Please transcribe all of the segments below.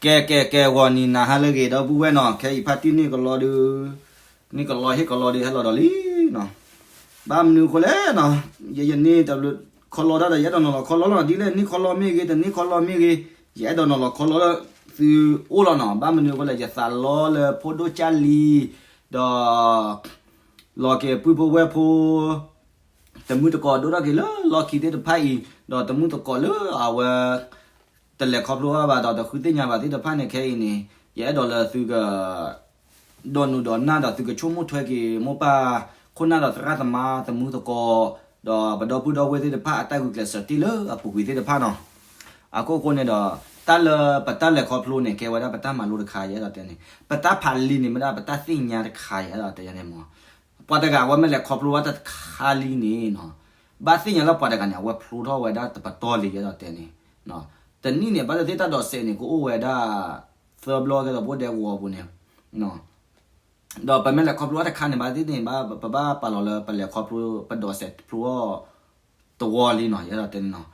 ကဲ ကဲ ကဲ ဂီၤနံၤနၤဟါလၢအဂ့ၤ ဒီပုၢ်ဝဲၢ်နီၤ, ခဲအံၤဖါတံၢ်န့ၣ်ကလီဒုး, န့ၣ်ကလီဟ့ၣ်ကလီဒုး ဟဲလီၤဒီးလံနီၤ. ဘၣ်မနုၤအဃိလဲၣ်နီၤ, ယဲယန့ၣ်တဘျုးခီလီတၢ်ဒီး ယအဲၣ်ဒိးနီၤလီၤခီလီလီၤနီၤ, ဒ်လဲၣ်န့ၣ်ခီလီမ့ၢ်ဂ့ၤ တန့ၢ်ခီလီမ့ၢ်ဂ့ၤ, ယအဲၣ်ဒိးနီၤလီၤခီလီလၢသုအိၣ်လီၤနီၤ. ဘၣ်မနုၤအဃိလဲၣ် ယသးလီလၢဖိဒိၣ်ကၢ်လံၤ, ဒီး လီၤက့ၤပုၢ်ဖိဝဲၢ်ဖိ တမုၢ်တကိးဒိၣ်ထီၣ်က့ၤလၢလီၢ်ခံသ့ၣ်တဖၣ်အံၤ, ဒီးတမုၢ်တကိးလၢအဝဲ တလဲၤခီဖျိဘၣ်ဘၣ်ဒီးတဃုသ့ၣ်ညါဘၣ်သ့ၣ်တဖၣ်န့ၣ် ခဲအံၤန့ၣ် ယအဲၣ်ဒိးလၢသုက ဒိးနုာ်ဒိးနၢ်ဒီးသုကဆိကမိၣ်ထွဲက့ၤ မိၢ်ပၢ်ခိၣ်နၢ်ဒီးသရၣ်သမါတမုၢ်တကိး, ဒီးပဒီပုၢ်ဒီဝဲၢ်သ့ၣ်တဖၣ်အတၢ်ဂုာ်ကျဲးစၢးတ့ၢ်လၢအပူၤကွံာ်သ့ၣ်တဖၣ်နီၤ. အခိၣ်ဃိန့ၣ်ဒီး တၢ်လၢပတၢ်လဲၤခီဖျိန့ၣ် ကဲဝဲဒၣ်ပတၢ်မၤလိတခါ ယအဲၣ်ဒိးတဲန့ၣ်, ပတၢ်ဖးလံာ်န့ၣ်မ့ၢ်ဒၣ်ပတၢ်သ့ၣ်ညါတခါ ယအဲၣ်ဒိးတဲန့ၣ်မ့ၢ် ပှၤတဂၤအဝဲမ့ၢ်လဲၤခီဖျိဘၣ်တခါလံန့ၣ်နီၤ, ဘၣ်သ့ၣ်ညါလၢပှၤတဂၤန့ၣ် အဝဲဖျိထီၣ်ဝဲဒၣ်တပတီၢ်လံ ယအဲၣ်ဒိးတဲန့ၣ်. တနံၣ်န့ၣ် ဘၣ်သ့ၣ်သ့ၣ်တၢ်ဒိးစဲးန့ၣ် ကအိၣ်ဝဲဒၣ် သၢဘျီကဲသိးပအိၣ်ဒဲကဝီၤပူၤန့ၣ် ဒီးပမ့ၢ်လဲၤခီဖျိအီၤတခါန့ၣ် ဘၣ်သ့ၣ်သ့ၣ်န့ၣ် ပဘၣ်ပာ်လီၤလၢပလဲၤခီဖျိ ပဒိးစဲးဖျိအီၤ တဝီလံနီၤ ယအဲၣ်ဒိးတဲန့ၣ်နီၤ.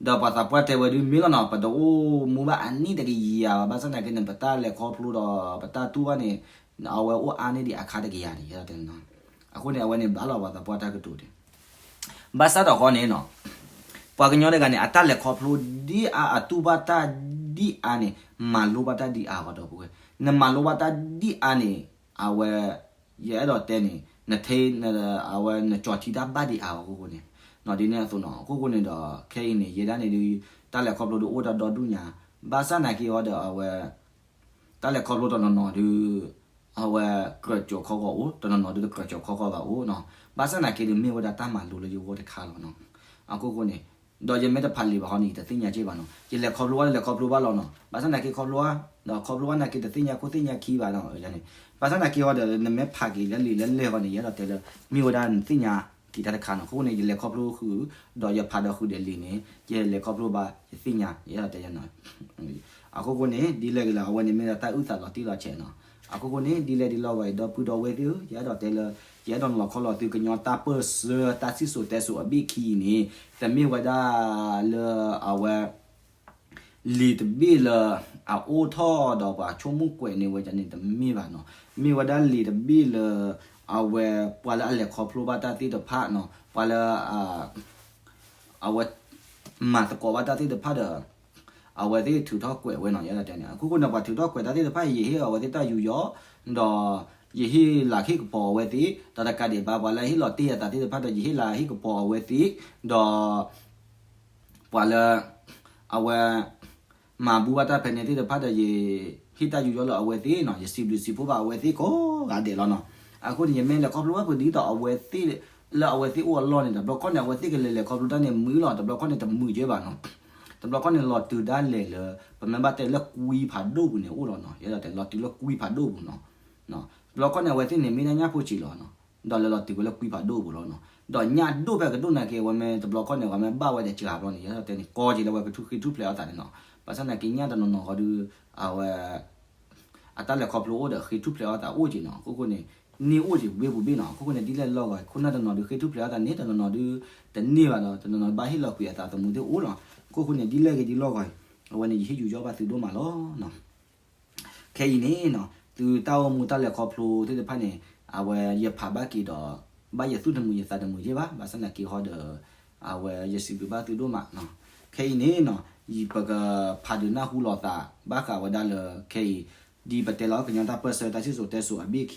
ဒီးပှၤသးပှၢ်တဲဝဲဒုးမ့ၢ်လီၤနီၤ, ပတအိၣ်မူဘၣ်အနံၣ်တကယၤဘၣ်, ဘၣ်ဆၣ်သနာ်က့န့ၣ် ပတၢ်လဲၤခီဖျိဒီးပတၢ်တူၢ်ဘၣ်န့ၣ် အဝဲအိၣ်အါန့ၢ်ဒံးအခါတကယၤန့ၣ် ယအဲၣ်ဒိးတဲန့ၣ်နီၤ. အဃိန့ၣ် အဝဲန့ၣ်ဘၣ်လီၤပှၤသးပှၢ်တၢ်ကတိၤဒံး ဘၣ်ဆၣ်ဒီးဃီန့ၣ်နီၤ, ပှၤကညီတဂၤန့ၣ် အတၢ်လဲၤခီဖျိဒ်အါ အတူၢ်ဘၣ်တၢ်ဒ်အါန့ၣ် မၤလိဘၣ်တၢ်ဒ်အါအီၤဒီပုၢ်ဝဲၢ်, နမၤလိဘၣ်တၢ်ဒ်အါန့ၣ် အဝဲ ယအဲၣ်ဒိးတဲန့ၣ် နထဲ အဝဲနကၠီၤထံတၢ်ဘၣ်ဒ်အါအီၤအဃိန့ၣ်, ဒ်န့ၣ်အသိးနီၤ အခိၣ်ဃိန့ၣ်ဒီး ခဲအံၤန့ၣ် ယဲဒၣ်န့ၣ်ဒုး တၢ်လဲၤခီဖျိဒုးအိၣ်တၢ်ဒီဒူၣ်ညါ, ဘၣ်ဆၣ်သနာ်က့အီၤဒီးအဝဲ တၢ်လဲၤခီဖျိတနီၤနီၤဒုး အဝဲကြၢးကၠီၤခီဂီၤအိၣ်, တနီၤနီၤဒုးတကြၢးကၠီၤခီဂီၤဘၣ်အိၣ်နီၤ. ဘၣ်ဆၣ်သနာ်က့ဒုးမ့ၢ်ဝဲဒၣ်တၢ်မၤလိလၢယဂီၢ်တခါလီၤနီၤ. အခိၣ်ဃိန့ၣ် ဒီးယမ့ၢ်တဖးလံာ်ဘၣ်ဃီန့ၣ် ယတသ့ၣ်ညါက့ဘၣ်နီၤ. ယလဲၤခီဖျိဝဲ လဲၤခီဖျိဘၣ်လီၤနီၤ. ဘၣ်ဆၣ်သနာ်က့ခီဖျိဝဲ ဒီးခီဖျိဝဲသနာ်က့တသ့ၣ်ညါခိၣ်သ့ၣ်ညါခံဘၣ်နီၤ. ဘၣ်ဆၣ်သနာ်က့အီၤဒီး နမ့ၢ်ဖးက့ၤလၢလံာ်လၢလဲၢ်ဃီန့ၣ် ယအဲၣ်ဒိးတဲလၢ မ့ၢ်ဝဲဒၣ်နသ့ၣ်ညါက့ၤတၢ်တခါနီၤ. အခိၣ်ဃိန့ၣ် ယလဲၤခီဖျိဃုာ် ဒီးယဖးဒီးဃုာ်ဒီးလံာ်န့ၣ် ယလဲၤခီဖျိဘၣ် ယသ့ၣ်ညါ ယအဲၣ်ဒိးတဲနီၤ. အခိၣ်ဃိန့ၣ် ဒ်လဲၣ်ဂ့ၤလၢအဝဲန့ၣ်မ့ၢ်ဒၣ်တၢ်အုၣ်သးလီၤတံၢ်လီၤဆဲးနီၤ. အခိၣ်ဃိန့ၣ် ဒ်လဲၣ်ဒ်လဲၣ်ဂ့ၤ ဒီပုၢ်ဒီဝဲၢ်သ့ၣ်ဧၢ, ယအဲၣ်ဒိးတဲလၢ ယအဲၣ်ဒိးနီၤလီၤခီလီၤသုကညီတၢ်ပၢၢ်ဆၢတၢ်စံၣ်စိၤတဲစိၤအဘ့ၣ်ခံအံၤန့ၣ် တမ့ၢ်ဝဲဒၣ်လၢအဝဲ လံာ်တဘ့ၣ်လၢ အအိၣ်ထီၣ်ဒီးပှၤဆိကမိၣ်ကွဲးန့ၢ်ဝဲဒၣ်န့ၣ်တမ့ၢ်ဘၣ်နီၤ. မ့ၢ်ဝဲဒၣ်လံာ်တဘ့ၣ်လၢ အဝဲပှၤလၢအလဲၤခီဖျိဘၣ်တၢ်သ့ၣ်တဖၣ်နီၤ, ပှၤလၢ အဝဲ မၤသကိးဘၣ်တၢ်သ့ၣ်တဖၣ်ဒီး အဝဲသ့ၣ်ထုးထီၣ်ကွဲးဝဲနီၤ ယအဲၣ်ဒိးတဲန့ၣ်. အခိၣ်ဃိန့ၣ် ပှၤထုးထီၣ်ကွဲးတၢ်သ့ၣ်တဖၣ် ယဟ့ၣ်အဝဲသ့ၣ်တၢ်ယူးယီၣ်, ဒီး ယဟ့ၣ်လၤဟ့ၣ်ကပီၤအဝဲသ့ၣ်, ဒီးတကးဒံးဘၣ် ပှၤလၢအဟ့ၣ်လီၤတ့ၢ်အသးသ့ၣ်တဖၣ်ဒီး ယဟ့ၣ်လၤဟ့ၣ်ကပီၤအဝဲသ့ၣ်, ဒီး ပှၤလၢ အဝဲ မၤဘူၣ်ဘၣ်တၢ်ဖဲန့ၣ်သ့ၣ်တဖၣ်ဒီး ယဟ့ၣ်တၢ်ယူးယီၣ်လၢအဝဲသ့ၣ်နီၤ, ယစံးဘျုးစံးဖှိၣ်ဘၣ်အဝဲသ့ၣ်ကိးဂၤဒဲးလီၤနီၤ. အဃိန့ၣ် ယမ့ၢ်လဲၤခီဖျိဘၣ်ပှၤဒ်သိးအဝဲသ့ၣ် လၢအဝဲသ့ၣ်အိၣ်အလီၢ်န့ၣ်ဒီး တဘျီခီန့ၣ် အဝဲသ့ၣ်ကလဲၤလဲၤခီဖျိတၢ်န့ၣ်မုာ်လီၤ, တဘျီခီန့ၣ်တမုာ်ကဲဘၣ်နီၤ. တဘျီခီန့ၣ် လီၤတုၤဒၣ်လဲာ်လၢ ပမ့ၢ်ဘၣ်တဲလၢကွံဖးဒိၣ်ပူၤန့ၣ်အိၣ်လီၤနီၤ, ယအဲၣ်ဒိးတဲလီၤတုၤလၢကွံဖးဒိၣ်ပူၤနီၤ. တဘျီခီန့ၣ် အဝဲသ့ၣ်န့ၣ် မ့ၢ်ဒၣ်ညၣ်ဖိဆံးလီၤနီၤ, ဒီးလဲၤလီၤတုၤဝဲလၢကွံဖးဒိၣ်ပူၤလီၤနီၤ. ဒီးညၣ်ဒိၣ်ဖဲကဒိၣ်နာ်က့ အဝဲမ့ၢ်တဘျီခီန့ၣ် အဝဲမ့ၢ်ဘၣ်ဝဲဒီးစှၤဘျီန့ၣ် ယအဲၣ်ဒိးတဲန့ၣ် ကီက့ၤလၢအဝဲကဃ့ထူၣ်ဖျဲးအီၣ်သးန့ၣ်နီၤ. ဘၣ်ဆၣ်သနာ်က့ညၣ်တနီၤနီၤဃီဒီး အဝဲ အတၢ်လဲၤခီဖျိအိၣ်ဒီးဃ့ထူၣ်ဖျဲးအီၣ်သးအိၣ်က့ၤနီၤ. အခိၣ်ဃိန့ၣ် န့ၢ်အိၣ်က့ၤဝ့ၢ်ပူၤဘ့ၣ်နီၤ. အခိၣ်ဃိန့ၣ် ဒ်လဲၣ်လီၤဂီၤ ခိၣ်နၢ်တနီၤဒီးဃ့ထူၣ်ဖျဲးအီၣ်သးန့ၣ် တနီၤနီၤဒီး တန့ၢ်ဘၣ်ဒီး တနီၤနီၤဘၣ်ဟ့ၣ်လီၤကွံာ်အသးသမူသ့ၣ်အိၣ်လီၤ. အခိၣ်ဃိန့ၣ် ဒ်လဲၣ်ဂ့ၤဒ်လီၤဂီၤ အဝဲန့ၣ် ယဟ့ၣ်ယူးယီၣ်ဘၣ်သုဒိၣ်မးလီၤနီၤ. ခဲအံၤန့ၣ်နီၤ သုတၢ်အိၣ်မူတၢ်လဲၤခီဖျိသ့ၣ်တဖၣ်န့ၣ် အဝဲယဖးဘၣ်က့ၤဒီး ဘၣ်ယသူၣ်တမုာ်ယသးတမုာ်ယဲၢ်ဘၣ်, ဘၣ်ဆၣ်သနာ်က့ဟီဒီး အဝဲယစံးဘျုးဘၣ်သုဒိၣ်မးနီၤ. ခဲအံၤန့ၣ်နီၤ ယပကဖးဒုးနၢ်ဟူလီၤသး ဘၣ်ဃးဝဲဒၣ်လၢ ခဲအံၤ ဒ်ပတဲလီၤကညီတၢ်ပၢၢ်ဆၢတၢ်စံၣ်စိၤတဲစိၤအဘ့ၣ်ခံ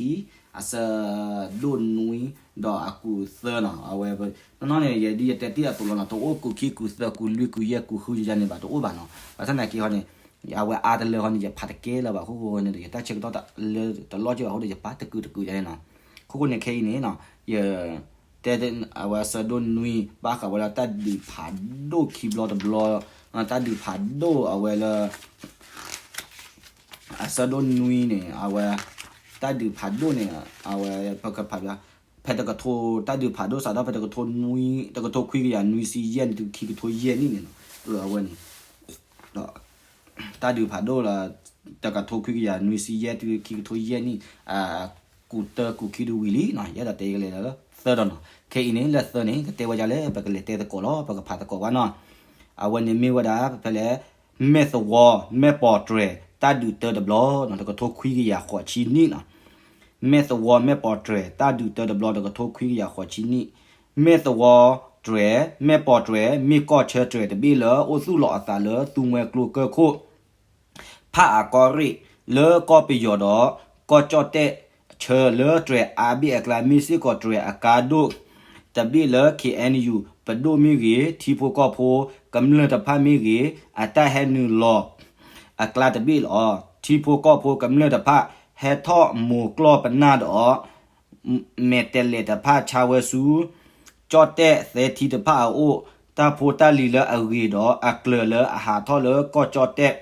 အဆၢဒိၣ်နွံ ဒီးအကူာ်သၢနီၤ. အဝဲ နီၢ်နီၢ်န့ၣ် ယဲဒ်ယတဲတ့ၢ်အသိးလီၤနီၤ တအိၣ်ကူာ်ခံကူာ်သၢကူာ်လွံၢ်ကူာ်ယဲၢ်ကူာ်ဃုယၤန့ၣ်ဘၣ် တအိၣ်ဘၣ်နီၤ. ဘၣ်ဆၣ်သနာ်က့ဟီန့ၣ် အဝဲအါတလၢဟီန့ၣ် ယဖးတကဲလၢၤဘၣ်အခိၣ်ဃိန့ၣ်ဒီး ယတၢ်ဆၢကတီၢ်လၢတလီၢ်က့ဘၣ်အဃိဒီး ယပာ်တကုာ်တကုာ်ယၤန့ၣ်နီၤ. အခိၣ်ဃိန့ၣ်ခဲအံၤန့ၣ်နီၤ ယ တဲအဝဲအဆၢဒိၣ်နွံ ဘၣ်ဃးဝဲဒၣ်တၢ်ဒုးဖးဒိၣ်ခံဘျီတဘျီ, တၢ်ဒုးဖးဒိၣ်အဝဲလၢ အဆၢဒိၣ်နွံန့ၣ် အဝဲ တၢ်ဒုးဖးဒိၣ်န့ၣ် အဝဲ ပကဖး ဖဲတကထိ တၢ်ဒုးဖးဒိၣ်စးထီၣ်ဖဲတကထိနွံ တကထိခွံကယၤနွံဆံယဲၢ်နံၣ်တုၤခံကထိယဲၢ်နံၣ်န့ၣ်နီၤ. အဝဲန့ၣ် ဒီး တၢ်ဒုးဖးဒိၣ်လၢ တကထိခွံကယၤနွံဆံယဲၢ်တုၤခံကထိယဲၢ်နံၣ် ကူာ်တၢကူာ်ခံဒုးဝံၤလံနီၤ. ယအဲၣ်ဒိးတဲကလဲၤလၢသၢဒီးနီၤ. ခဲအံၤန့ၣ် လၢသၢန့ၣ် ကတဲဝဲဒ်လဲၣ် ပကလဲၤတဲသကိးလီၤ ပကဖးသကိးဝဲနီၤ. အဝဲန့ၣ်မ့ၢ်ဝဲဒၣ် ဖဲလဲၣ် မဲၢ်သဝီ မဲၢ်ပီၣ်တြဲၤ တၢ်ဒုးတၢတဘျီ တကထိခွံကယၤဃိးဆံနံၣ်နီၤ, မဲၢ်သဝီမဲၢ်ပီၤတြဲၤ တၢ်ဒုးတၢတဘျီ တကထိခွံကယၤဃိးဆံနံၣ်, မဲၢ်သဝီတြဲၤ မဲၢ်ပီၤတြဲၤ မ့ၢ်ကီၢ်ဆၢတြဲၤတဘ့ၣ်လၢအိၣ်သူၣ်လီၤအသးလၢသူမှဲကျိကၢၢ်ခိၣ် ဖးအကီၢ်ရ့ၣ် လၢကီၢ်ပယီၤဒီး ကီၢ်ကၠီၣ်တဲၣ်ဆၢလၢတြဲၤအါဘ့ၣ်အကျါ မ့ၢ်စ့ၢ်ကီးတြဲၤအကါဒိၣ်တဘ့ၣ်လၢ ခ့ၣ်အဲၣ်ယူၣ် ပဒိၣ်မ့ၢ်ဂ့ၤ ထံဖိကီၢ်ဖိကမျၢၢ်တဖၣ်မ့ၢ်ဂ့ၤ အတၢ်ဟဲနုာ်လီၤအကျါတဘ့ၣ်လီၤ. ထံဖိကီၢ်ဖိကမျၢၢ်တဖၣ် ဟဲထီၣ်မိၤကျီၢ်ပနၢ်ဒီး မဲာ်တဲးလဲးတဖၣ်ဆါဝဲဆူ ကၠီၣ်တဲၣ်သဲထံတဖၣ်အအိၣ်, တၢ်ဖိတၢ်လံၤလၢအဂ့ၤဒီးအကျၢၤလၢအဟးထီၣ်လၢကီၢ်ကၠီၣ်တဲၣ်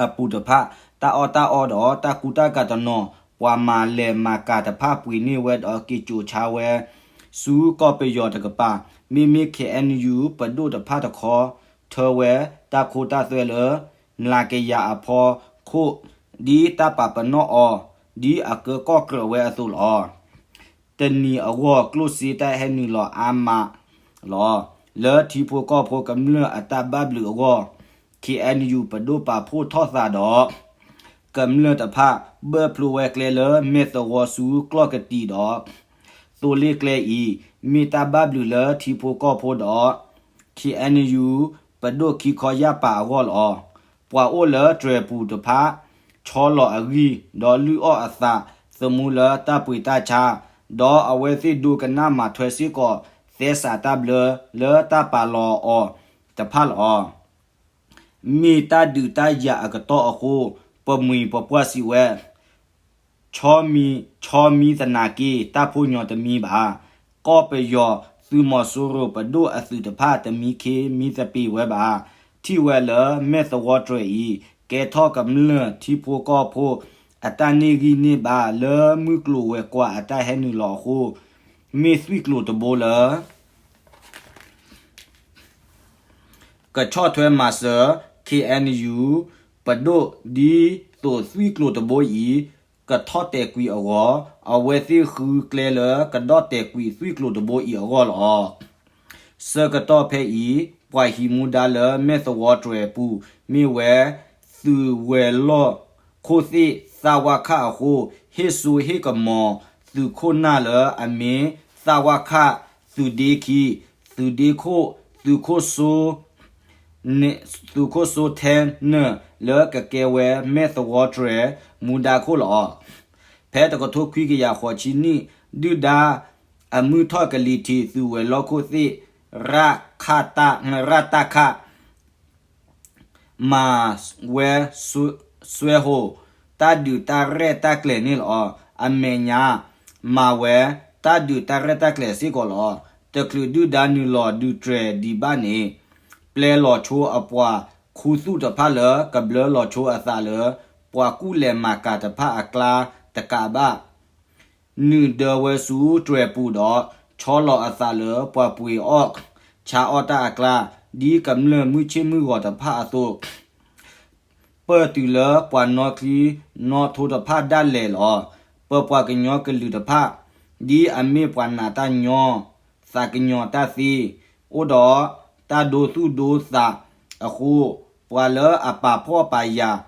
အပူၤတဖၣ်, တၢ်အီၣ်တၢ်အီဒီးတၢ်ကူတၢ်ကၤတနီၤ, ပှၤမၤလဲၤမၤကၤတဖၣ်ပှ့ၤန့ၢ်ဝဲဒီးက့ၤစိာ်ဆါဝဲ ဆူကီၢ်ပယီၤတကပၤ, မ့မ့ၢ် ခ့ၣ်အဲၣ်ယူၣ် ပဒိၣ်တဖၣ်တခီ ထၢဝဲတၢ်ခိတၢ်သွဲလၢ မျးကယၤအဖီခိၣ် ဒ်တၢ်ပာ်ပနီၣ်အီၤ ဒ်အကၢကီၢ်ကြၢးဝဲအသိးလီၤ. တနံၤအဂီၢ် ကျိၣ်စ့တၢ်ဟဲနုာ်လီၤအါမးလီၤ. လၢထံဖိကီၢ်ဖိကမျၢၢ်အတၢ်ဘၣ်ဘျုးအဂီၢ် ခ့ၣ်အဲၣ်ယူၣ် ပဒိၣ်ပာ်ဖှိၣ်ထီၣ်သးဒီး ကမျၢၢ်တဖၣ် ဘၢၣ်ဖျိဝဲကျဲလၢမဲၢ်သဝီဆူကျီၢ်ကတံၤဒီး သိလ့ၣ်ကျဲအံၤ မ့ၢ်တၢ်ဘၣ်ဘျုးလၢထံဖိကီၢ်ဖိဒီး ခ့ၣ်အဲၣ်ယူၣ် ပဒိၣ်ခံခီယၢ်ပၤအဂီၢ်လီၤ. ပှၤအိၣ်လၢတြဲၤပူၤတဖၣ် ဆီလီၤအဂံၢ် ဒီးလုၢ်အီၣ်အသး သမူလၢတၢ်ပှ့ၤတၢ်ဆါ, ဒီးအဝဲသ့ၣ်ဒိကနၣ်မၤထွဲစ့ၢ်ကီး သဲစးတၢ်ဘျၢလၢတၢ်ပာ်လီၤအီၤတဖၣ်လီၤ. မ့ၢ်တၢ်ဒုးတၢ်ယၤအကတီၢ်အဃိ ပမှံၤပပှၢ်စံးဝဲ ဆီမံၤသနာ်က့ တၢ်ဖိညီတမံဘၣ်. ကီၢ်ပယီၤသုးမီၤစိရိၤပဒိၣ်အသုးတဖၣ် တမံခ့မံသပ့ၤဝဲဘၣ်. ထံၣ်ဝဲလၢမဲၢ်သဝီတြဲၤအံၤ ကဲထီၣ်ကမျၢၢ်ထံဖိကီၢ်ဖိ အတၢ်န့ၢ်ဂံၢ်န့ၢ်ဘါလၢမုၢ်ကျိၤဝဲၤကွာ်အတၢ်ဟဲနုာ်လီၤအဃိ မ့ၢ်သွံၣ်ကျိၤတဘိလၢ ကဆီၣ်ထွဲမၤစၢၤ ခ့ၣ်အဲၣ်ယူၣ် ပဒိၣ် ဒ်သိးသွံၣ်ကျိၤတဘိအံၤ ကထီၣ်တဲာ်ကွံာ်အဂီၢ် အဝဲသ့ၣ်ဃုကျဲလၢကဒီၣ်တဲာ်ကွံာ်သွံၣ်ကျိၤတဘိအံၤအဂီၢ်လီၤ. ဆၢကတီၢ်ဖဲအံၤ ပှၤဟံးမူဒါလၢမဲၢ်သဝီတြဲၤပူၤ မ့ၢ်ဝဲ သုးဝဲၤလီၢ်ခိၣ်သ့ၣ် သးဝါခၣ်အဃိ ဟ့ၣ်စိဟ့ၣ်ကမီၤ သုးခိၣ်နၢ်လၢအမ့ၢ် သးဝါခၣ် သုးဒ့ခံ သုးဒ့ခိၣ် သုးခိၣ်စိ သုးခိၣ်စိထဲနၢၣ် လၢကကဲဝဲမဲၢ်သဝီတြဲၤ မူဒါခိၣ်လီၤ. ဖဲတကထိခွံကယၤဃိးဆံနံၣ် ဒုၣ်ဒါအမုၢ်ထီၣ်ကလံၤထံး သုးဝဲၤလီၢ်ခိၣ်သ့ၣ် ရခတ ရတခ မၤဝဲ စွဲဟိး တၢ်ဒုးတၢ်ရဲၣ်တၢ်ကျဲၤန့ၣ်လီၤ. အမဲာ်ညါ မၤဝဲ တၢ်ဒုးတၢ်ရဲၣ်တၢ်ကျဲၤစ့ၢ်ကီးလီၤ. တချုးဒုၣ်ဒါနုာ်လီၤဒုးတြဲၤဒံးဘၣ်န့ၣ် ပျဲလီၤဆိအပှၤခူသူၣ်တဖၣ်လၢကဘျၢလီၤဆိအသးလၢ ပှၤကူၣ်လဲၤမၤကၤတဖၣ်အကျါတကးဘၣ် နုာ်ဒၢဝဲဆူတြဲၤပူၤဒီး ဆီလီၤအသးလၢပှၤပှ့ၤအီၣ်ဆါအီၣ်တၢ်အကျါ ဒ်ကမျၢၢ်မုၢ်ဆ့ၣ်မုၢ်ဂီၤတဖၣ်အသိး ပၢၢ်တုၤလၢပှၤနီၣ်ချံနီၣ်ထိတဖၣ်ဒၣ်လဲာ်လီၤ. ပပှၤကညီကလုာ်တဖၣ် ဒ်အမ့ၢ်ပှၤနာ်တၢ်ညီ သးကညီၤတၢ်သ့ အိၣ်ဒီးတၢ်ဒိသူၣ်ဒိသးအဃိ ပှၤလၢအပာ်ဖှီၣ်ပာ်ယာ်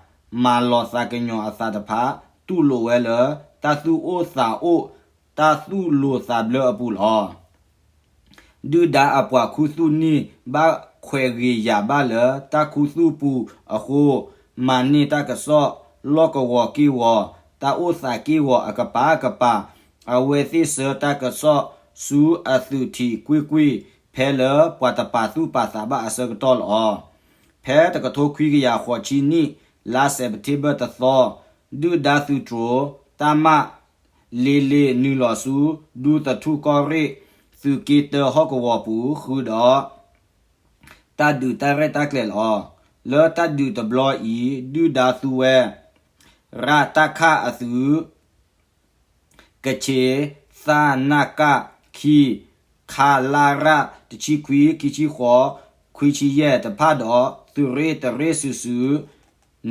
မၤလီၤသးကညီၤအသးတဖၣ် တူၢ်လိာ်ဝဲလၢ တၢ်သူၣ်အိၣ်သးအိၣ် တၢ်သူၣ်လိၤသးဘျၢအပူၤလီၤ. ဒုၣ်ဒါအပှၤခူသူၣ်န့ၣ် ဘၣ်ခွဲးဂ့ၤယာ်ဘၣ်လၢတၢ်ခူသူၣ်ပူၤအဃိ မၤန့ၢ်တၢ်ကစီၣ်လီၢ်ကဝီၤက့ၢ်ဂီၤ တၢ်အိၣ်သးက့ၢ်ဂီၤအကပၤကပၤ အဝဲသ့ၣ်ဆှၢတၢ်ကစီၣ်ဆူအသုးထံးကွ့ၢ်ကွ့ၢ် ဖဲလၢပှၤတပာ်သူၣ်ပာ်သးဘၣ်အဆၢကတီၢ်လီၤ. ဖဲတကထိခွံကယၤဃိးဆံနံၣ် လါစဲးပထ့ဘၢၣ်တသီ ဒုၣ်ဒါသုးတြိၤ တၢ်မး လ့လ့နုာ်လီၤဆူ ဒူသထူၣ်ကီၢ်ရ့ၣ် သုးက့တၢဟီၣ်ကဝီၤပူၤ ဃုာ်ဒီး တၢ်ဒုးတၢ်ရဲၣ်တၢ်ကျဲၤလီၤ. လၢတၢ်ဒုးတဘျီအံၤ ဒုၣ်ဒါသူဝဲ ရတခ အသုး ကခ့ သနက ခံ ခလရ တဆံခွံ ခံဆံဃိး ခွံဆံယဲၢ်တဖၣ်ဒီး သုးရ့ၣ်တရ့ၣ်စုာ်စုာ်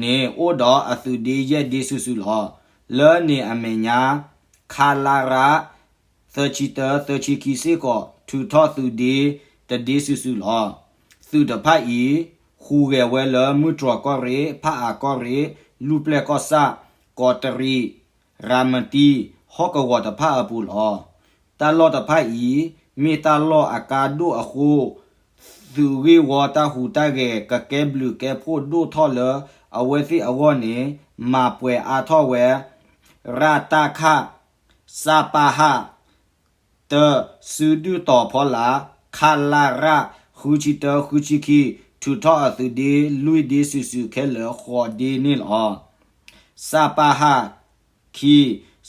န့ၣ် အိၣ်ဒီးအသုးဒ့ယဲၢ်ဒ့စုာ်စုာ်လီၤ. လၢန့ၣ်အမဲာ်ညါ ခလရ သၢဆံတၢ သၢဆံခံစ့ၢ်ကီး ထုးထီၣ်သုးဒ့တဒ့စုာ်စုာ်လီၤ. သုးတဖၣ်အံၤ ဟူးဂဲၤဝဲလၢမုၢ်တြီၤကီၢ်ရ့ၣ် ဖးအးကီၢ်ရ့ၣ် လူၢ်ပျဲၢ်ကီၢ်ဆၣ်, ကီးတရံး, ရၤမတံ, ဟီၣ်ကဝီၤတဖၣ်အပူၤလီၤ. တၢ်လီၢ်တဖၣ်အံၤ မ့ၢ်တၢ်လီၢ်အကါဒိၣ်အဃိ သုးဂ့ၢ်ဝီတၢ်ဟူးတၢ်ဂဲၤ ကကဲဘျုးကဲဖှိၣ်ဒိၣ်ထီၣ်လၢအဝဲသ့ၣ်အဂီၢ်န့ၣ် မၤပှဲၤအါထီၣ်ဝဲ ရတခ စပဟ တၢ စုဒုၣ်တီၤဖီလာ် ခလရ ဃုဆံတၢ ဃုဆံခံ ထုးထီၣ်အသုးဒ့ လွံၢ်ဒ့စုာ်စုာ်ခဲလၢာ်ဃိးဒ့န့ၣ်လီၤ. စပဟ ခံ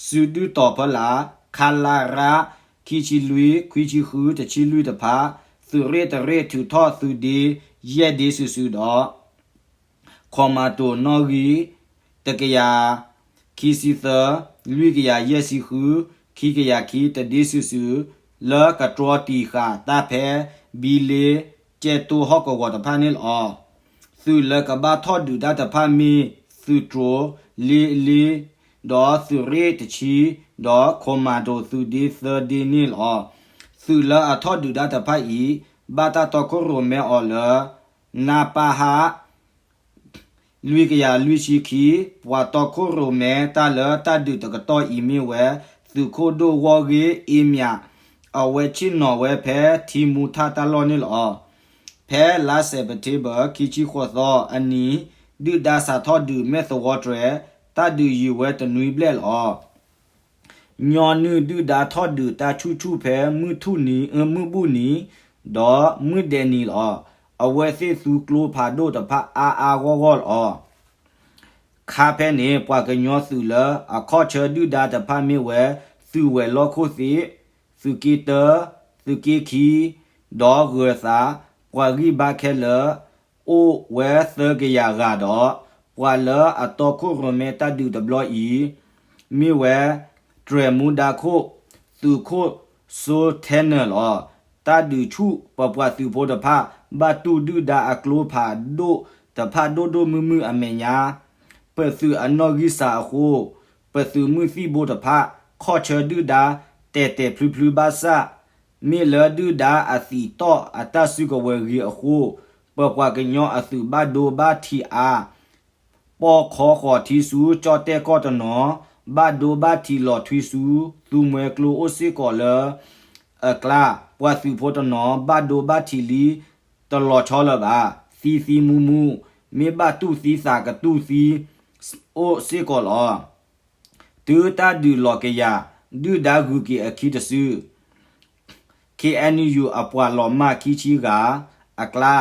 စုဒုၣ်တီၤဖီလာ် ခလရ ခံဆံလွံၢ် ခွံဆံဃု တဆံလွံၢ်တဖၣ် သုးရ့ၣ်တရ့ၣ်ထုးထီၣ်သုးဒ့ ယဲၢ်ဒ့စုာ်စုာ်ဒီး ခီမၤတိၤနီၣ်ဂံၢ် တကယၤခံဆံသၢ လွံၢ်ကယၤယဲၢ်ဆံဃု ခံကယၤခံ တဒ့စုာ်စုာ် လၢကတြီတံာ်ဃာ်တၢ်ဖဲ ဘံလ့ ကဲတိၢ်ဟီၣ်ကဝီၤတဖၣ်န့ၣ်လီၤ. သုးလၢကဘၣ်ထီၣ်ဒုးတၢ်တဖၣ်မ့ၢ် သုးတြိၤ လ့လ့ ဒီးသုးရ့ၣ်တဆံ ဒီးခီမၤတိၤသုးဒ့သၢဒ့န့ၣ်လီၤ. သုးလၢအထီၣ်ဒုးတၢ်တဖၣ်အံၤ ဘၣ်တၢ်တီခိၣ်ရိၣ်မဲအီၤလၢ နပဟ လွံၢ်ကယၤလွံၢ်ဆံခံ ပှၤတီခိၣ်ရိၣ်မဲတၢ်လၢတၢ်ဒုးတကတီၢ်အံၤမ့ၢ်ဝဲ သုးခိၣ်ဒိၣ်ဝီၢ်ဂ့ၢ်အ့မၠး အဝဲဆ့ၣ်နီၤဝဲဖဲထံမူထၣ်တၢ်လီၢ်န့ၣ်လီၤ. ဖဲလါစဲးပထ့ဘၢၣ် ခံဆံဃိးသီအနံၤ ဒုၣ်ဒါစးထီၣ်ဒုးမဲၢ်သဝီတြဲၤ တၢ်ဒုးယံာ်ဝဲတနွံဘျဲၣ်လီၤ. ညီနုၢ်ဒုၣ်ဒါထီၣ်ဒုးတၢ်ဆူၣ်ဆူၣ်ဖဲမုၢ်ထူၣ်နံၤ မုၢ်ဘူၣ်နံၤ ဒီးမုၢ်ဒဲးနံၤလီၤ. အဝဲသ့ၣ်သူကျိဖးဒိၣ်တဖၣ်အါအါဂီၢ်ဂီၢ်လီၤ. ခါဖဲန့ၣ် ပှၤကညီသုးလၢအခီၣ်ဆၢဒုၣ်ဒါတဖၣ်မ့ၢ်ဝဲ သုးဝဲၤလီၢ်ခိၣ်သ့ၣ်, သုးက့တၢ, သုးက့ခံ, ဒီးဂၢၤသး, ပှၤဂံၢ်ဘါခဲလၢာ် အိၣ်ဝဲသၢကယၤဂၤဒီး ပှၤလၢအတီခိၣ်ရိၣ်မဲတၢ်ဒုးတဘျီအံၤ မ့ၢ်ဝဲ တြဲၤမူဒါခိၣ် သုးခိၣ်စိထဲနၢၤလီၤ. တၢ်ဒုးဆူၣ်ပပှၤသုးဖိတဖၣ် ဘၣ်တူၢ်ဒုၣ်ဒါအကျိဖးဒိၣ်တဖၣ်ဒိၣ်ဒိၣ်မုၢ်မုၢ်အမဲာ်ညါ ပသုးအနီၣ်ဂံၢ်စၢ်အဃိ ပသုးမုၢ်သံၣ်ဘိတဖၣ် ခီၣ်ဆၢဒုၣ်ဒါတဲာ်တဲာ်ဖျုဖျုဘၣ်ဆၣ် မ့ၢ်လၢဒုၣ်ဒါအသံးတီၣ်အတၢ်စုကဝဲၤဂ့ၤအဃိ ပပှၤကညီအသုးဘၣ်ဒိဘၣ်ထံးအါ ပီၢ်ခီဃီၤထံဆူကၠီၣ်တဲၣ်ကီၢ်တနီၤ ဘၣ်ဒိဘၣ်ထံးလီၤထွံဆူ သူမှဲကျိအိၣ်စ့ၢ်ကီးလၢအကျါ ပှၤသုးဖိတနီၤ ဘၣ်ဒိဘၣ်ထံးလံတလီၤဆီလၢၤဘၣ် သံသံမူမူ မ့ၢ်ဘၣ်တူၢ်သံသးကတူၢ်သံ အိၣ်စ့ၢ်ကီးလီၤ. တုၤတၢ်ဒုးလီၤကယၤ ဒုၣ်ဒါဂုၤက့ၤအခံတစု ခ့ၣ်အဲၣ်ယူၣ် အပှၤလီၤမၢ်ခံဆံဂၤအကျါ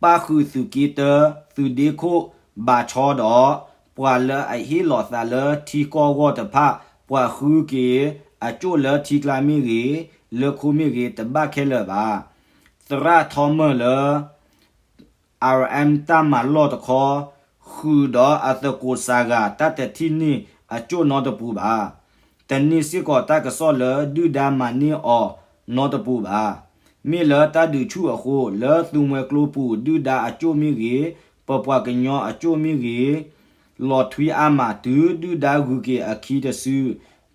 ပၣ်ဃုာ်သုးက့တၢ သုးဒ့ခိၣ်ဘးဆီဒီး ပှၤလၢအဟ့ၣ်လီၤသးလၢထံကီၢ်ဂီၢ်တဖၣ် ပှၤဃုက့ၤအကၠိၣ်လၢထံကျါမ့ၢ်ဂ့ၤ လၢခိမ့ၢ်ဂ့ၤ တဘၣ်ခဲလၢာ်ဘၣ်. သရၣ်ထီမၢၢ်လၢ အၣ်ရၣ်အၣ် တၢ်မၤလီၢ်တခီ ဃုာ်ဒီးအသကိးစှၤဂၤ တၢ်တထံၣ်န့ၢ်အကၠိၣ်နီတပူၤဘၣ်. တန့ၢ်စ့ၢ်ကီးတၢ်ကစီၣ်လၢဒုၣ်ဒါမၤန့ၢ်အီၤနီတပူၤဘၣ်. မ့ၢ်လၢတၢ်ဒုးဆူၣ်အဃိ လၢသူမှဲကျိပူၤ ဒုၣ်ဒါအကၠိၣ်မ့ၢ်ဂ့ၤ, ပပှၤကညီအကၠိၣ်မ့ၢ်ဂ့ၤ, လီၤထွံအါမးတုၤဒုၣ်ဒါဂုၤက့ၤအခံတစု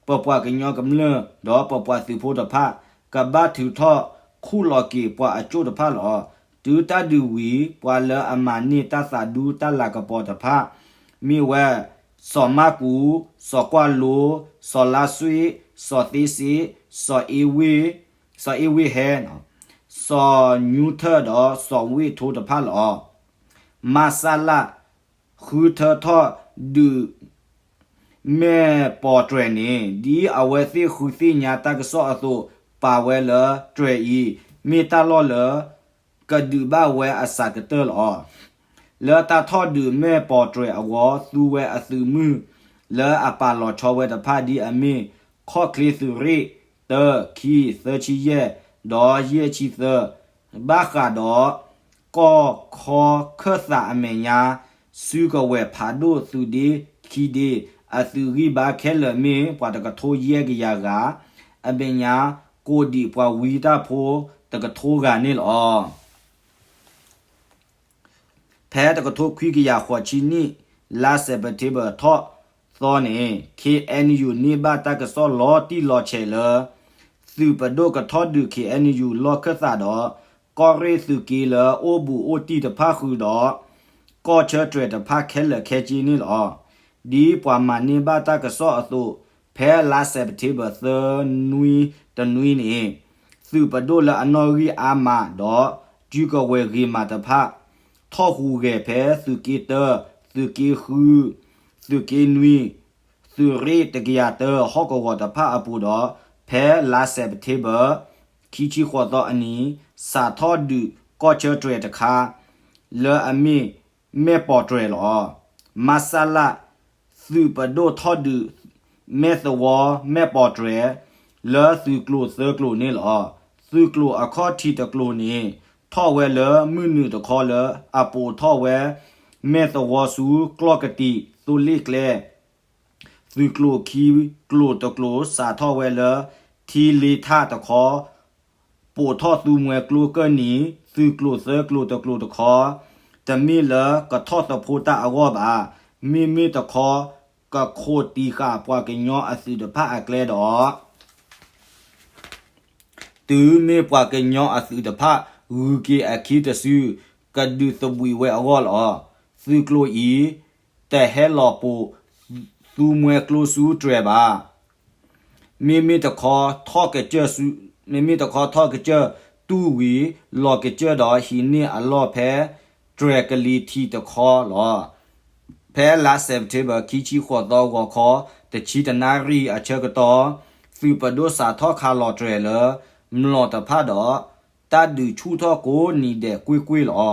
ပပှၤကညီကမျၢၢ် ဒီးပပှၤသုးဖိတဖၣ် ကဘၣ်ထုးထီၣ်ခူၣ်လီၤက့ၤပှၤအကၠိၣ်တဖၣ်လီၤ. တုၤတၢ်ဒုးဝံၤ ပှၤလၢအမၤန့ၢ်တၢ်သးဒူတၢ်လၤကပီၤတဖၣ် မ့ၢ်ဝဲ စီၤမၢ်ကူး, စီၤကွၢ်လိ, စီၤလါစွ့, စီၤသ့စ့, စီၤအ့ဝ့ၢ်, စီၤအ့ဝ့ၢ်ဟဲ, စီၤညူထၢၣ်ဒီးစီၤဝ့ၢ်ထိတဖၣ်လီၤ. မၢ်စၢ်လၢ် ဃုထၢထီၣ်ဒုး မဲၢ်ပီၤတြဲၤန့ၣ် ဒ်အဝဲသ့ၣ်ဃုသ့ၣ်ညါတၢ်ကစီၣ်အသိး ပာ်ဝဲလၢတြဲၤအံၤ မ့ၢ်တၢ်လီၢ်လၢ ကဒုးဘၣ်ဝဲအစှၤကတၢၢ်လီၤ. လၢတၢ်ထီၣ်ဒုးမဲၢ်ပီၤတြဲၤအဂီၢ် သူဝဲအသုးမုၢ် လၢအပာ်လီၤဆီဝဲတဖၣ်ဒ်အမ့ၢ် ခီၣ်ချ့သုးရ့ၣ် တၢ ခံ သၢဆံယဲၢ် ဒီးယဲၢ်ဆံသၢ ဘၣ်ဃးဒီး ကီၢ်ခီခၢၣ်သးအမဲာ်ညါ စုကဝဲၤဖးဒိၣ်သုးဒ့ခံဒ့ အသုးဂံၢ်ဘါခဲလၢာ်မ့ၢ်ပှၤတကထိယဲၢ်ကယၤဂၤ အမဲာ်ညါ ကိးဒံးပှၤဝံတၢ်ဖိတကထိဂၤန့ၣ်လီၤ. ဖဲတကထိခွံကယၤဃိးဆံနံၣ် လါစဲးပထ့ဘၢၣ်ထီၣ်သီန့ၣ် ခ့ၣ်အဲၣ်ယူၣ် န့ၢ်ဘၣ်တၢ်ကစီၣ်လီၤတံၢ်လီၤဆဲးလၢ သုးပဒိၣ်ကထီၣ်ဒုး ခ့ၣ်အဲၣ်ယူၣ် လီၢ်ခၢၣ်သးဒီး ကီၢ်ရ့ၣ်သုးက့လၢအိၣ်ဘူးအိၣ်တံၢ်တဖၣ်ဃုာ်ဒီး ကီၢ်ဆၢတြဲၤတဖၣ်ခဲလၢာ်ခဲဆ့န့ၣ်လီၤ. ဒ်ပှၤမၤန့ၢ်ဘၣ်တၢ်ကစီၣ်အသိး, ဖဲလါစဲးပထ့ဘၢၣ်သၢနွံတနွံန့ၣ်, သုးပဒိၣ်လၢအနီၣ်ဂံၢ်အါမးဒီး ကုကဝဲၤဂ့ၤမးတဖၣ် ထီၣ်ဟူးဂဲၤဖဲသုးက့တၢ, သုးက့ဃု, သုးက့နွံ, သုးရ့ၣ်တကယၤတၢ ဟီၣ်ကဝီၤတဖၣ်အပူၤဒီး ဖဲလါစဲးပထ့ဘၢၣ် ခံဆံဃိးသီအနံၤ စးထီၣ်ဒုးကီၢ်ဆၢတြဲၤတခါ လၢအမ့ၢ်မဲၢ်ပီၣ်တြဲၤလီၤ. မဆလ သုးပဒိၣ်ထီၣ်ဒုး မဲၢ်သဝီ မဲၢ်ပီၣ်တြဲၤ လၢသုးကျိၤသၢကျိၤန့ၣ်လီၤ. သုးကျိၤအခီၣ်ထံးတကျိၤန့ၣ် ထီၣ်ဝဲလၢမုၢ်နုာ်တခီလၢအပိာ်ထီၣ်ဝဲ မဲၢ်သဝီဆူကျီၢ်ကတံာ်သိလ့ၣ်ကျဲ သုးကျိၤခံကျိၤတကျိၤ စးထီၣ်ဝဲလၢ ထံလ့ထၣ်တခီ, ပိာ်ထီၣ်သူမှဲကျိကၢၢ်နံၤ သုးကျိၤသၢကျိၤတကျိၤတခီ, တမ့ၢ်လၢကထီၣ်သဖှိတၢ်အဂီၢ်ဘၣ်. မ့မ့ၢ်တခီ ကခိးတံာ်ဃာ်ပှၤကညီအသုးတဖၣ်အကျဲဒီး တုၤမ့ၢ်ပှၤကညီအသုးတဖၣ် ဂုၤက့ၤအခံတစု ကဒုးသဘှံးဝဲအဂီၢ်လီၤ. သုးကျိၤအံၤ တဟဲလီၤပိာ် သူမှဲကျိဆူတြဲၤဘၣ်. မ့မ့ၢ်တခီ မ့မ့ၢ်တခီထီၣ်ကစၢၢ်တူၢ်ဝံၤ လီၤကစၢၢ်ဒီးဟံးန့ၢ်အလီၢ်ဖဲ တြဲၤကလံၤထံးတခီလီၤ. ဖဲလါစဲးပထ့ဘၢၣ် ခံဆံဃိးသီ ဂီၤခီ တဆံတနၣ်ရံၣ်အဆၢကတီၢ် သုးပဒိၣ်စးထီၣ်ခးလီၤတြဲၤလၢ မျိာ်တဖၣ်ဒီး တၢ်ဒုးဆူၣ်ထီၣ်ကိးနံၤဒဲးကွ့ၢ်ကွ့ၢ်လီၤ.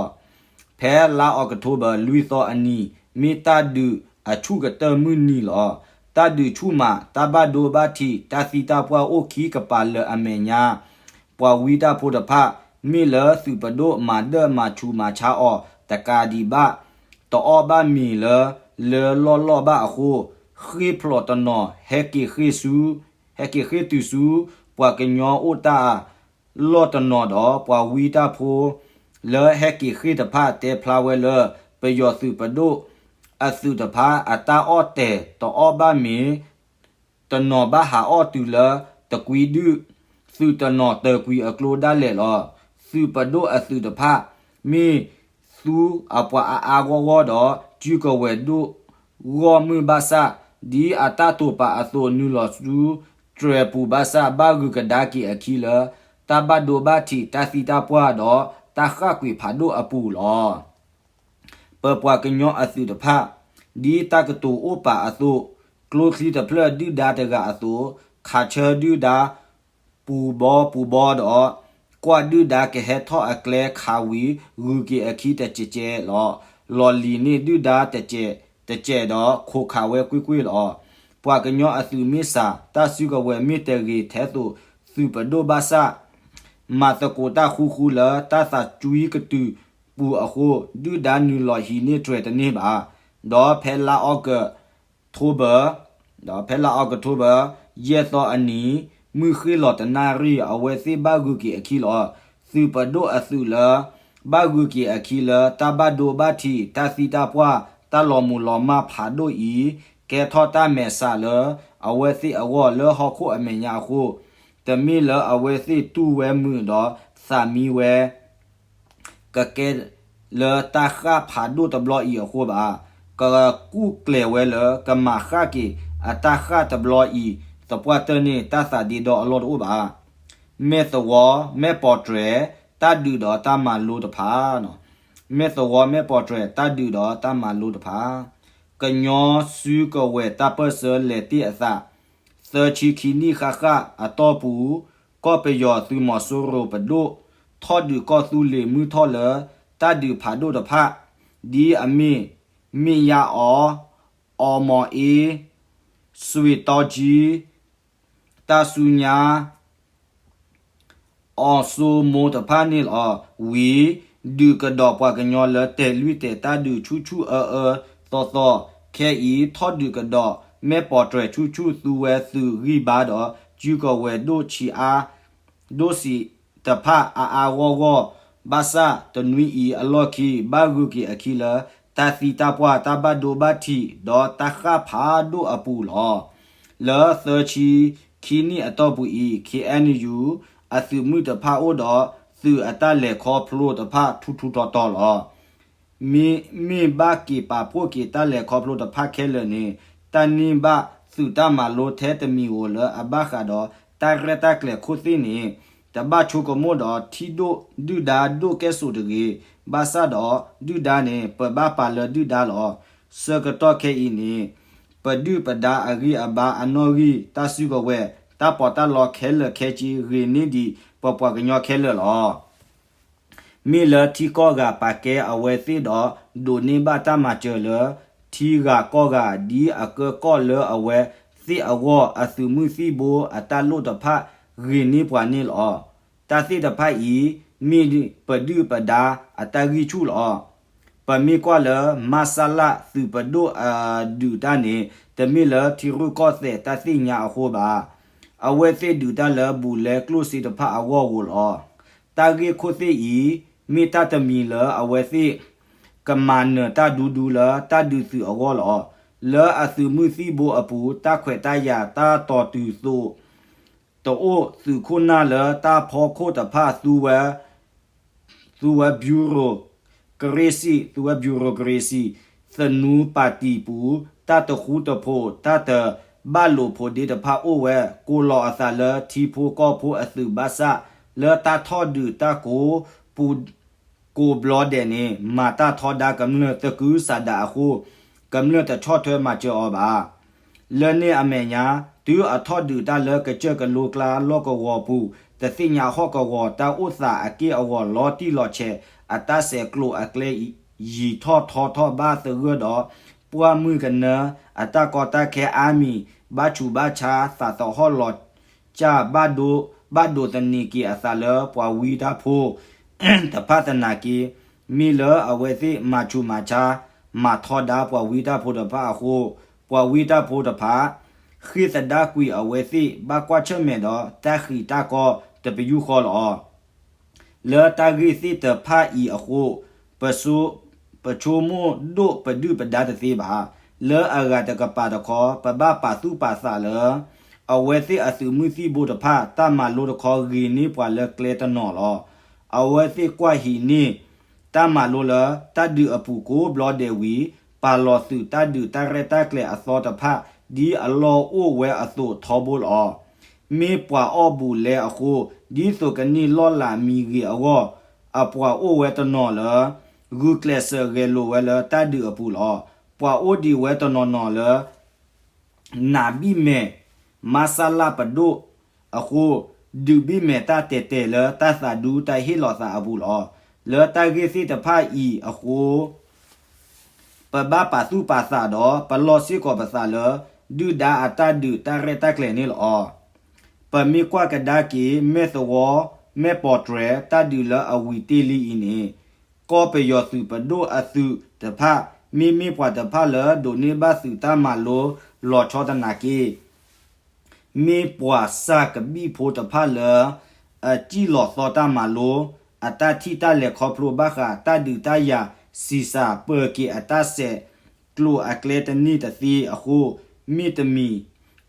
ဖဲလါအီးကထိဘၢၣ် လွံၢ်သီအနံၤ မ့ၢ်တၢ်ဒုးအဆူၣ်ကတၢၢ်မုၢ်နံၤလီၤ. တၢ်ဒုးဆူၣ်မး တၢ်ဘၣ်ဒိဘၣ်ထံး တၢ်သံတၢ်ပှၢ်အိၣ်ခံကပၤလၢအမဲာ်ညါ ပှၤဝံတၢ်ဖိတဖၣ် မ့ၢ်လၢသုးပဒိၣ်မၤဒၢၣ်မၤဆူးမၤဆါအီၤတကးဒံးဘၣ်, တအီၣ်ဘၣ်မ့ၤလၢ လၢလီၢ်လီၢ်ဘၣ်အဃိ, ဃ့ၢ်ဖျိးတနီၤ ဟဲက့ၤဃ့ၢ်ဆူ, ဟဲက့ၤဃ့ၢ်တုၤဆူ ပှၤကညီအိၣ်တၢ်အလီၢ်တနီၤဒီး ပှၤဝံတၢ်ဖိ လၢဟဲက့ၤဃ့ၢ်တဖၣ်တဲဖျါဝဲလၢ ပယီၤသုးပဒိၣ်အသုးတဖၣ် အတၢ်အီၣ်တဲာ်တအီၣ်ဘၣ်မ့ၤ တနီၤဘၣ်ဟးအီၣ်တုၤလၢတကွံဒုၣ်, သုးတနီၤတၢၤကွံာ်အကျိဒၣ်လဲာ်လီၤ. သုးပဒိၣ်အသုးတဖၣ် မ့ၢ်သူအပှၤအါအါဂီၢ်ဂီၢ်ဒီး ကုကဝဲၤဒိၣ်ဂီၢ်မုၢ်ဘၣ်ဆၣ်, ဒ်အတၢ်တိာ်ပာ်အသိး နုာ်လီၤဆူတြဲၤပူၤဘၣ်ဆၣ် ဘၣ်ဂုၤကဒါက့ၤအခံလၢ တၢ်ဘၣ်ဒိဘၣ်ထံး တၢ်သံတၢ်ပှၢ်ဒီး တၢ်ဃၣ်ကွံာ်ဖးဒိၣ်အပူၤလီၤ. ပပှၤကညီအသုးတဖၣ် ဒ်တၢ်ကတိၤအိၣ်ပာ်အသိး, ကျိချံတဖျၢၣ်ဒုၣ်ဒါတဂၤအသိး, ခးဆၢဒုၣ်ဒါ ပူၤဘီပူၤဘီဒီး ကွၢ်ဒုၣ်ဒါကဟဲထီၣ်အကျဲခးဝံၤ ဂုၤက့ၤအခံတစဲးစဲးလီၤ. လီၤလံၤန့ၢ်ဒုၣ်ဒါတစဲးတစဲးဒီး ခိးခးဝဲကွ့ၢ်ကွ့ၢ်လီၤ. ပှၤကညီအသုးမ့ၢ်စှၤ တၢ်စုကဝဲၤမ့ၢ်တဂ့ၤထဲသိးသုးပဒိၣ်ဘၣ်ဆၣ် မၤသကိးတၢ်ဃူဃူလၢတၢ်သးကွံကတုၤပူၤအဃိ ဒုၣ်ဒါနုာ်လီၤဟံးန့ၢ်တြဲၤတန့ၢ်ဘၣ်. ဒီးဖဲလါအီးကထိဘၢၣ်, ဒီးဖဲလါအီးကထိဘၢၣ် ယဲၢ်သီအနံၤ မုၢ်ဃ့ၢ်လီၤတနၣ်ရံၣ် အဝဲသ့ၣ်ဘၣ်ဂုၤက့ၤအခံလီၤ. သုးပဒိၣ်အသုးလၢ ဘၣ်ဂုၤက့ၤအခံလၢ တၢ်ဘၣ်ဒိဘၣ်ထံး တၢ်သံတၢ်ပှၢ် တၢ်လီၤမုၢ်လီၤမၢ်ဖးဒိၣ်အံၤ ကဲထီၣ်တၢ်မဲာ်ဆှးလၢအဝဲသ့ၣ်အဂီၢ်လၢဟီၣ်ခိၣ်အမဲာ်ညါအဃိ, တမ့ၢ်လၢအဝဲသ့ၣ်တူၢ်ဝဲမုာ်ဒီးသးမံဝဲ ကကဲလၢတၢ်ဃၣ်ဖးဒိၣ်တဘျီအံၤအဃိဘၣ်. ကကူၣ်ကျဲၤဝဲလၢကမၤဃၣ်က့ၤအတၢ်ဃၣ်တဘျီအံၤ သပှၢ်တၢၢ်န့ၣ်တၢ်သးဒ့ဒီအလီၢ်တအိၣ်ဘၣ်. မဲၢ်သဝီ မဲၢ်ပီၣ်တြဲၤ တၢ်ဒုးဒီးတၢ်မၤလိတဖၣ် မဲၢ်သဝီ မဲၢ်ပီၣ်တြဲၤ တၢ်ဒုးဒီးတၢ်မၤလိတဖၣ် ကညီစုကဝဲၤတၢ်ပၢၢ်ဆၢလဲၤတ့ၢ်အသး သၢဆံခံနံၣ်ဃၣ်ဃၣ်အတီၢ်ပူၤ ကီၢ်ပယီၤသုးမီၤစိရိၤပဒိၣ် ထီၣ်ဒုးကီၢ်သူလ့ၤမုၢ်ထီၣ်လၢ တၢ်ဒုးဖးဒိၣ်တဖၣ် ဒ်အမ့ၢ် မ့ၢ်ယါအီၤ, အီမီၤအ့, စွ့တီကံ, တၢ်ဆူညါ အီၤစိမိတဖၣ်န့ၣ်လီၤ. ဝံၤ ဒုးကဒီးပှၤကညီလၢတဲာ်လွံၢ်တဲာ်တၢ်ဒုးဆူၣ်ဆူၣ်အၢအၢသီသီ, ခဲအံၤထီၣ်ဒုးကဒီး မဲၢ်ပီၣ်တြဲၤဆူၣ်ဆူၣ်သူဝဲသုးဂံၢ်ဘါဒီး စုကဝဲၤဒိၣ်ဆံးအါ ဒိၣ်စံးတဖၣ်အါအါဂီၢ်ဂီၢ်, ဘၣ်ဆၣ်တနွံအံၤအလီၢ်ခံ ဘၣ်ဂုၤက့ၤအခံလၢ တၢ်သံတၢ်ပှၢ် တၢ်ဘၣ်ဒိဘၣ်ထံး ဒီးတၢ်ဃၣ်ဖးဒိၣ်အပူၤလီၤ. လၢသၢဆံခံနံၣ်အတီၢ်ပူၤအံၤ ခ့ၣ်အဲၣ်ယူၣ် အသုးမုၢ်တဖၣ်အိၣ်ဒီး သုးအတၢ်လဲၤခီဖျိတဖၣ်ထူထူတီတီလီၤ. မ့မ့ၢ်ဘၣ်က့ၤပာ်ဖှိၣ်က့ၤတၢ်လဲၤခီဖျိတဖၣ်ခဲလၢာ်န့ၣ် တၢ်န့ၢ်ဘၣ်သုးတၢ်မၤလိထဲတမံၤဧိၤလၢအဘၣ်ဃးဒီး တၢ်ရဲၣ်တၢ်ကျဲၤခိၣ်သ့ၣ်န့ၣ် တဘၣ်ဆိကမိၣ်ဒီးထံၣ်ဒိၣ်ဒုၣ်ဒါဒိၣ်ကဲၣ်ဆိးတဂ့ၤ. ဘၣ်ဆၣ်ဒီးဒုၣ်ဒါန့ၣ် ပဘၣ်ပာ်လၢဒုၣ်ဒါလီၤ. ဆၢကတီၢ်ခဲအံၤန့ၣ် ပဒုၣ်ပဒါအဂံၢ်အဘါအနီၣ်ဂံၢ် တၢ်စုကဝဲၤ တၢ်ပီးတၢ်လီခဲလၢာ်ခဲဆ့ ဂ့ၤန့ၢ်ဒံးပပှၤကညီခဲလၢာ်လီၤ. မ့ၢ်လၢထံကီၢ်ဂၤပာ်ကဲအဝဲသ့ၣ်ဒီး ဒိးန့ၢ်ဘၣ်တၢ်မၤစၢၤလၢ ထံဂၤကီၢ်ဂၤ ဒ်အကၢကီၢ်လၢအဝဲသ့ၣ်အဂီၢ် အသုးမုၢ်သံၣ်ဘိအတၢ်လိၣ်တဖၣ် ဂ့ၤန့ၢ်ပှၤန့ၣ်လီၤ. တၢ်သ့ၣ်တဖၣ်အံၤ မ့ၢ်ပဒုၣ်ပဒါအတၢ်ဂံၢ်ဆူၣ်လီၤ. ပမ့ၢ်ကွၢ်လၢ မဆလ သုးပဒိၣ်အဒုးတၢ်န့ၣ် တမ့ၢ်လၢထံရူၢ်ကီၢ်သဲးတၢ်သ့ၣ်ညါအဃိဘၣ်. အဝဲသ့ၣ်ဒုးတၢ်လၢဘူးလဲကျိၣ်စ့တဖၣ်အဂီၢ်ဧိၤလီၤ. တၢ်ဂ့ၢ်ခိၣ်သ့ၣ်အံၤ မ့ၢ်တၢ်တမံၤလၢအဝဲသ့ၣ် ကမၤနၢၤတၢ်ဒူဒူလၢတၢ်ဒုးသုးအဂီၢ်လီၤ. လၢအသုးမုၢ်သံၣ်ဘိအပူၤ တၢ်ခွဲးတၢ်ယာ်တၢ်တီၤတုၤသိး တအိၣ်သုးခိၣ်နၢ်လၢတၢ်ဖီခိၣ်တဖၣ် သူဝဲ bureaucracy သူဝဲ bureaucracy သနူပၣ်တံၣ်ပူၤ တၢ်တဃူတဖိး တၢ်တဘၣ်လိာ်ဖိးဒ့တဖၣ်အိၣ်ဝဲ ကိးလီၤအသးလၢထံဖိကီၢ်ဖိအသုးဘၣ်ဆၣ် လၢတၢ်ထီၣ်ဒုးတၢ်ကိးပူၤ ကိးဘျီဒဲးန့ၣ် မၤတၢ်ထီဒါကမျၢၢ်သကုၤဆးဒးအဃိ ကမျၢၢ်တဆီၣ်ထွဲမၤစၢၤအီၤဘၣ်. လၢန့ၣ်အမဲာ်ညါ တုၤအထီၣ်ဒုးတၢ်လၢကစၢၢ်ကလိကျါလီၢ်ကဝီၤပူၤ တသ့ၣ်ညါဟီၣ်ကဝီၤတၢ်အိၣ်သးအက့ၢ်အဂီၤလီၤတံၢ်လီၤဆဲး အတၢ်ဆဲးကျိးအကျဲ ယံာ်ထီၣ်ထီထီၣ်ဘၣ်သဂၢၢ်ဒီး ပှၢ်မုၢ်ကနၢ အတၢ်ကီတၢ်ခဲ army ဘၣ်ဆူးဘၣ်ဆါ သးသဟီၣ်လီၤ ကၢ်ဘၣ်ဒိ ဘၣ်ဒိးသန့ၤက့ၤအသးလၢပှၤဝံတၢ်ဖိတဖၣ်သနာ်က့ မ့ၢ်လၢအဝဲသ့ၣ်မၤဆူးမၤဆါ မၤထီဒါပှၤဝံတၢ်ဖိတဖၣ်အဃိ ပှၤဝံတၢ်ဖိတဖၣ် ဃ့ၢ်သဒါကွံာ်အဝဲသ့ၣ် ဘၣ်ကွၢ်ဆၢၣ်မဲာ်ဒီးတၢ်ဃံးတၢ်ကီတပယူာ်ဃီလီၤ. လၢတၢ်ဂ့ၢ်သ့ၣ်တဖၣ်အံၤအဃိ ပဆိကမိၣ်ဒိၣ်ပဒုၣ်ပဒါတသ့ဘၣ်. လၢအဂၤတကပၤတခီ ပဘၣ်ပာ်သူၣ်ပာ်သးလၢ အဝဲသ့ၣ်အသုးမုၢ်သံၣ်ဘိတဖၣ် တၢ်မၤလိတခီ ဂ့ၤန့ၢ်ပှၤလၢကျဲတနီၤလီၤ. အဝဲသ့ၣ်ကွၢ်ဟံးန့ၢ် တၢ်မၤလိလၢ တၢ်ဒုးအပူၤကိးဘျီဒဲးဝံၤ ပာ်လီၤသုးတၢ်ဒုးတၢ်ရဲၣ်တၢ်ကျဲၤအသီတဖၣ် ဒ်အလီၢ်အိၣ်ဝဲအသိးထီဘိလီၤ. မ့ၢ်ပှၤအီၣ်ဘူးလဲအဃိ ဒ်သိးကန့ၢ်လီၢ်လၤမံၤဂ့ၤအဂီၢ် အပှၤအိၣ်ဝဲတနီၤလၢ ဂုာ်ကျဲးစၢးဂဲၤလိာ်ဝဲလၢတၢ်ဒုးအပူၤလီၤ. ပှၤအိၣ်ဒံးဝဲတနီၤနီၤလၢ နာ်ဘံၣ်မဲာ် မါစၢ်လၢပဒိၣ်အဃိ ဒုးဘံၣ်မဲာ်တၢ်တဲာ်တဲာ်လၢတၢ်သးဒူတၢ်ဟ့ၣ်လီၤသးအပူၤလီၤ. လၢတၢ်ဂ့ၢ်သ့ၣ်တဖၣ်အံၤအဃိ ပဘၣ်ပာ်သူၣ်ပာ်သးဒီး ပလီၢ်စ့ၢ်ကီးပသးလၢ ဒုၣ်ဒါအတၢ်ဒုးတၢ်ရဲၣ်တၢ်ကျဲၤန့ၣ်လီၤ. ပမ့ၢ်ကွၢ်ကဒါက့ၤ မဲၢ်သဝီ မဲၢ်ပီၣ်တြဲၤ တၢ်ဒုးလၢအဝံၤတ့ၢ်လံအံၤန့ၣ် ကီၢ်ပယီၤသုးပဒိၣ်အသုးတဖၣ် မ့မ့ၢ်ပှၤတဖၣ်လၢဒိးန့ၢ်ဘၣ်သုးတၢ်မၤလိ လီၤဆီသနာ်က့ မ့ၢ်ပှၤစၢ်ကဘံၣ်ဖိတဖၣ်လၢ အစံၣ်လီၤသီတၢ်မၤလိ အတၢ်ထံၣ်တၢ်လဲၤခီဖျိဘၣ်ဃး တၢ်ဒုးတၢ်ယၤ စံးစၢ်ပၢၤက့ၤအတၢ်ဆဲးကျိးအကျဲတန့ၢ်တသ့အဃိ မ့ၢ်တမံၤ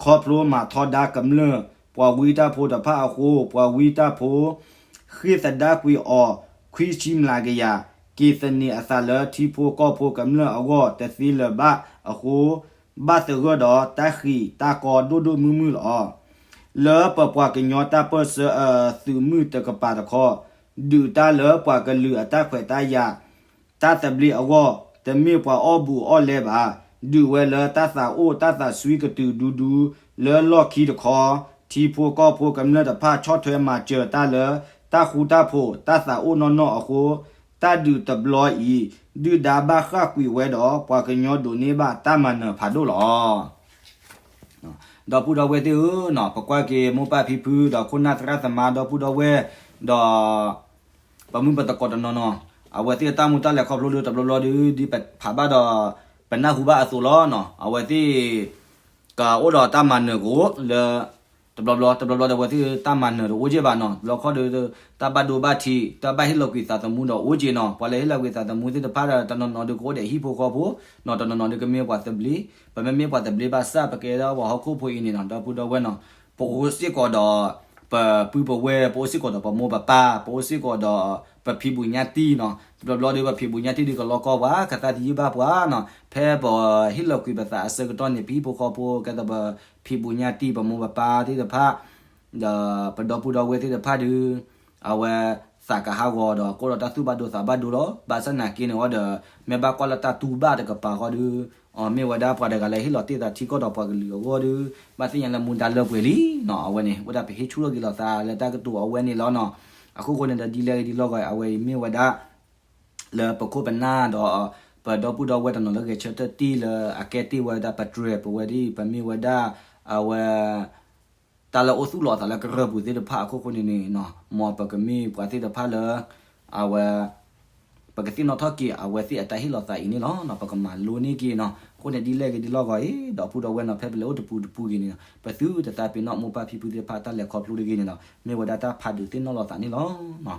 ခီဖျိမၤထီဒါကမျၢၢ် ပှၤဝံတၢ်ဖိတဖၣ်အဃိ ပှၤဝံတၢ်ဖိ ဃ့ၢ်သဒါကွံာ်အီၤ ခွံဆံမျးကယၤ က့ၤသန့ၤအသးလၢထံဖိကီၢ်ဖိကမျၢၢ်အဂီၢ်တသ့လၢၤဘၣ်အဃိ ဘၣ်သဂၢၢ်ဒီးတၢ်ဃံးတၢ်ကီဒိၣ်ဒိၣ်မုၢ်မုၢ်လီၤ. လၢပပှၤကညီတၢ်ပၢၢ်ဆၢအသုးမုၢ်တကပၤတခီ ဒုးတၢ်လၢပှၤကလုာ်အတၢ်ခွဲးတၢ်ယာ် တၢ်သဘျ့အဂီၢ် တမ့ၢ်ပှၤအီၣ်ဘူးအီၣ်လဲဘၣ်. ဒုးဝဲလၢတၢ်သးအိၣ်တၢ်သးစွံကတုၤဒူဒူ လၢလီၢ်ခံတခီ ထံဖိကီၢ်ဖိကမျၢၢ်တဖၣ်ဆီၣ်ထွဲမၤစၢၤတၢ်လၢ တၢ်ဃူတၢ်ဖိး တၢ်သးအိၣ်နီၢ်နီၢ်အဃိ တၢ်ဒုးတဘျီအံၤ ဒုၣ်ဒါဘၣ်ဃၣ်ကွံာ်ဝဲဒီး ပှၤကညီဒိးန့ၢ်ဘၣ်တၢ်မၤနၢၤဖးဒိၣ်လီၤ. ဒီပုၢ်ဒီဝဲၢ်သ့ၣ်ဧၢ, ပကွၢ်က့ၤမိၢ်ပၢ်ဖံဖု ဒီးခိၣ်နၢ်သရၣ်သမါ ဒီပုၢ်ဒီဝဲၢ် ဒီး ပမုၢ်ပသကိးတနီၤနီၤ, အဝဲသ့ၣ်တၢ်မူတၢ်လဲၤခီဖျိဒီးတဘျီဘျီဒီး ဒ်ပဖးဘၣ်ဒီး ပနၢ်ဟူဘၣ်အသိးလီၤ. အဝဲသ့ၣ် ကအိၣ်ဒီးတၢ်မၤနၢၤကအိၣ်လၢ တဘျီဘျီ တဘျီဘျီဒီးအဝဲသ့ၣ်တၢ်မၤနၢၤတအိၣ်က့ၢ်ဘၣ်နီၤ. တဘျီခီဒီး တၢ်ဘၣ်ဒိဘၣ်ထံး တၢ်ဘၣ်ဟ့ၣ်လီၤကွံာ်သးသမူဒီးအိၣ်က့ၢ်နီၤ. ပှၤလၢဟ့ၣ်လီၤကွံာ်သးသမူသ့ၣ်တဖၣ်ဒီး တနီၤနီၤဒီးကအိၣ်ဒီးဟံၣ်ဖိဃီဖိနီၤ, တနီၤနီၤဒီးကမ့ၢ်ပှၤသဘျ့, ပမ့မ့ၢ်ပှၤသဘျ့ဘၣ်ဆၣ် ပကဲဒၣ်ပှၤဟီၣ်ခိၣ်ဖိအံၤန့ၣ်နီၤ, ဒီပုၢ်ဒီဝဲၢ်နီၤ, ပအိၣ်စ့ၢ်ကီးဒီး ပပုၢ်ပဝဲၢ်, ပအိၣ်စ့ၢ်ကီးဒီးပမိၢ်ပပၢ်, ပအိၣ်စ့ၢ်ကီးဒီး ပဖံးဘူးညါတံၢ်နီၤ, တဘျီဘျီဒီး ပဖံးဘူးညါတံၢ်ဒီးကလီကီပှၤ ကသးသယုၢ်ဘၣ်ပှၤနီၤ, ဖဲပဟ့ၣ်လီၤကွံာ်ပသးအဆၢကတီၢ်န့ၣ် ပဟံၣ်ဖိဃီဖိ ကဲသိးပဖံးဘူးညါတံၢ် ပမိၢ်ပပၢ်သ့ၣ်တဖၣ် ဒီးပဒီပုၢ်ဒီဝဲၢ်သ့ၣ်တဖၣ်ဒီး အဝဲသးကဟးဂီၤဒီး ကအိၣ်ဒီးတၢ်သူၣ်ဘၣ်ဒိသးဘၣ်ဒိလီၤ. ဘၣ်ဆၣ်နာ်က့န့ၣ်အီၤဒီး မ့ၢ်ဘၣ်ကွၢ်လၢတၢ်တူၢ်ဘၣ်တကပၤဃီဒီး အမ့ၢ်ဝဲဒၣ်ပှၤတဂၤလၢဟ့ၣ်လီၤတ့ၢ်သးထံကီၢ်ဒီးပှၤကလုာ်အဂီၢ်ဒီး ဘၣ်သ့ၣ်ညါလၢမူဒါလၢပှဲၤလံနီၤ. အဝဲန့ၣ် အိၣ်ဒၣ်ပဟ့ၣ်ဆူၣ်ထီၣ်က့ၤလိာ်သးလၢတၢ်ကတိၤအဝဲန့ၣ်လီၤနီၤ. အဃိဃိန့ၣ်ဒီး ဒ်လဲၣ်ဂ့ၤဒ်လဲၣ်ဂ့ၤ အဝဲအံၤမ့ၢ်ဝဲဒၣ် လၢပခိၣ်ပနၢ်ဒီး ပဒီပုၢ်ဒီဝဲၢ်တနီၤလၢဂဲၤဆၢထၢၣ်တ့ၢ်လၢအကဲတ့ၢ်ဝဲဒၣ်ပတြဲၤပဝဲဒ်အံၤ ပမ့ၢ်ဝဲဒၣ် အဝဲ တၢ်လၢအိၣ်သူၣ်လီၤအသးလၢကရၢၢ်ပူၤသ့ၣ်တဖၣ်အခိၣ်ဃိန့ၣ်န့ၣ် မ်ပကမ့ၢ်ပှၤသ့ၣ်တဖၣ်လၢ အဝဲ ပကသ့ၣ်နီၣ်ထီၣ်က့ၤအဝဲသ့ၣ်အတၢ်ဟ့ၣ်လီၤသးအံၤန့ၣ်လီၤ. ပကမၤလိန့ၢ်က့ၤနီၤ. အဃိန့ၣ်ဒ်လဲၣ်ဂ့ၤဒ်လဲၣ်ဂ့ၤအံၤ ဒီပုၢ်ဒီဝဲၢ်နီၤ ဖဲပလဲၤအိၣ်တပူၤတပူၤဂ့ၤန့ၣ် ပသုတသးပ့ၤနီၣ်မိၢ်ပၢ်ဖံဖုသ့ၣ်တဖၣ်တၢ်လဲၤခီဖျိတဂ့ၤန့ၣ်လီၤ. မ့ၢ်ဝဲဒၣ်တၢ်ဖးဒုးသ့ၣ်နီၣ်လိာ်သးန့ၣ်လီၤ.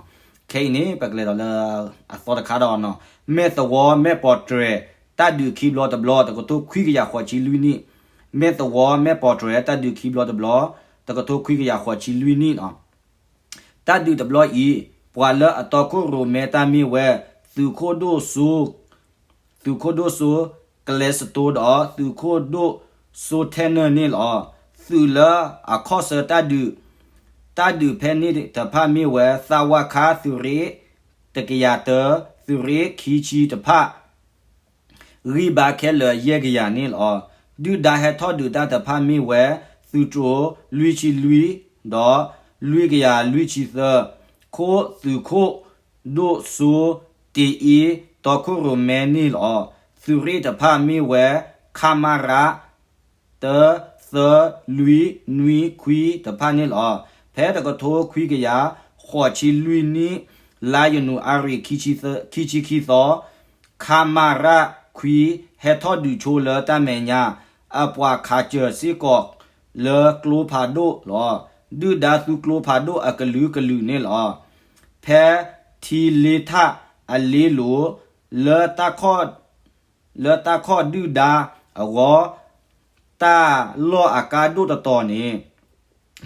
ခဲအံၤန့ၣ် ပကလဲၤဒီးလၢအသီတခါဒီးနီၤ, မဲၢ်သဝီမဲၢ်ပီၣ်တြဲၤ တၢ်ဒုးခံဘျီတဘျီ တကထိခွံကယၤဃိးဆံလွံၢ်နံၣ်, မဲၢ်သဝီမဲၢ်ပီၣ်တြဲၤ တၢ်ဒုးခံဘျီတဘျီ တကထိခွံကယၤဃိးဆံလွံၢ်နံၣ်နီၤ. တၢ်ဒုးတဘျီအံၤ ပှၤလၢအတီခိၣ်ရိၣ်မဲတၢ်မ့ၢ်ဝဲ သုးခိၣ်ဒိၣ်စိ သုးခိၣ်ဒိၣ်စိ ကလဲစတိဒီး သုးခိၣ်ဒိၣ်စိထဲနၢၣ်န့ၣ်လီၤ. သုးလၢအခီၣ်ဆၢတၢ်ဒုး တၢ်ဒုးဖဲန့ၣ်တဖၣ်မ့ၢ်ဝဲ သးဝါခါ သုးရ့ၣ်တကယၤတၢ သုးရ့ၣ်ခံဆံတဖၣ် ဂံၢ်ဘါခဲလၢာ်ယဲၢ်ကယၤန့ၣ်လီၤ. ဒုၣ်ဒါဟဲထီၣ်ဒုးတၢ်တဖၣ်မ့ၢ်ဝဲ သုးတြိၤလွံၢ်ဆံလွံၢ် ဒီးလွံၢ်ကယၤလွံၢ်ဆံသၢ ခိၣ်သုးခိၣ်ဒိၣ်စိတ့အ့ တီခိၣ်ရိၣ်မဲန့ၣ်လီၤ. သုးရ့ၣ်တဖၣ်မ့ၢ်ဝဲ ခမရ တၢ သၢ လွံၢ် နွံ ခွံတဖၣ်န့ၣ်လီၤ. ဖဲတကထိခွံကယၤဃိးဆံလွံၢ်နံၣ် လါယနူၤအါရံၤ ခံဆံခံသီ ခမရ ခွံ ဟဲထီၣ်ဒုးဆိလၢတၢ်မဲာ်ညါ အပှၤခးစၢၤစ့ၢ်ကီးလၢကျိဖးဒိၣ်လီၤ. ဒုၣ်ဒါသူကျိဖးဒိၣ်အကလုာ်ကလုာ်န့ၣ်လီၤ. ဖဲထံလ့ထၣ်အလ့လိၤ လၢ လၢတၢ်ခီၣ်ဒုၣ်ဒါအဂီၢ် တၢ်လီၢ်အကါဒိၣ်တတီၤန့ၣ်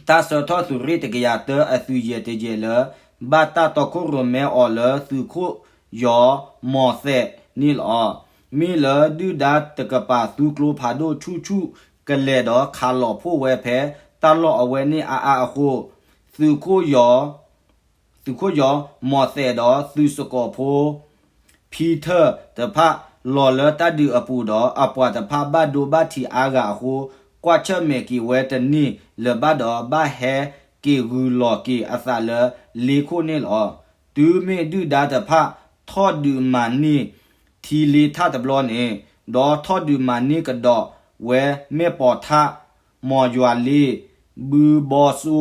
တၢ်ဆှၢထီၣ်သုးရ့ၣ်တကယၤတၢအသုးယဲၢ်တယဲၢ်လၢ ဘၣ်တၢ်တီခိၣ်ရိၣ်မဲအီၤလၢသုးခိၣ်ယီၤမီၢ်သဲးန့ၣ်လီၤ. မ့ၢ်လၢဒုၣ်ဒါတကပၤသူကျိဖးဒိၣ်ဆူၣ်ဆူၣ်ကလဲာ်ဒီး ခးလီၤဖှိၣ်ဝဲဖဲ တၢ်လီၢ်အဝဲန့ၣ်အါအါအဃိ သုးခိၣ်ယီၤ သုးခိၣ်ယီၤမီၢ်သဲးဒီးသုးစကီးဖိ ဖံထၢၣ်တဖၣ် လီၤလၢတၢ်ဒုးအပူၤဒီး အပှၤတဖၣ်ဘၣ်ဒိဘၣ်ထံးအါဂၤအဃိ ကွၢ်ဆၢၣ်မဲာ်က့ၤဝဲတန့ၢ်လၢၤဘၣ်ဒီး ဘၣ်ဟဲက့ၤဂုာ်လီၤက့ၤအသးလၢလ့ခိၣ်န့ၣ်လီၤ. တုၤမ့ၢ်ဒုၣ်ဒါတဖၣ် ထီၣ်ဒုးမၤန့ၢ်ထံလ့ထၣ်တဘျီန့ၣ် ဒီးထီၣ်ဒုးမၤန့ၢ်ကဒီးဝဲမဲၢ်ပီၣ်ထၣ် မီၢ်ယွၤလ့ ဘုဘီစိ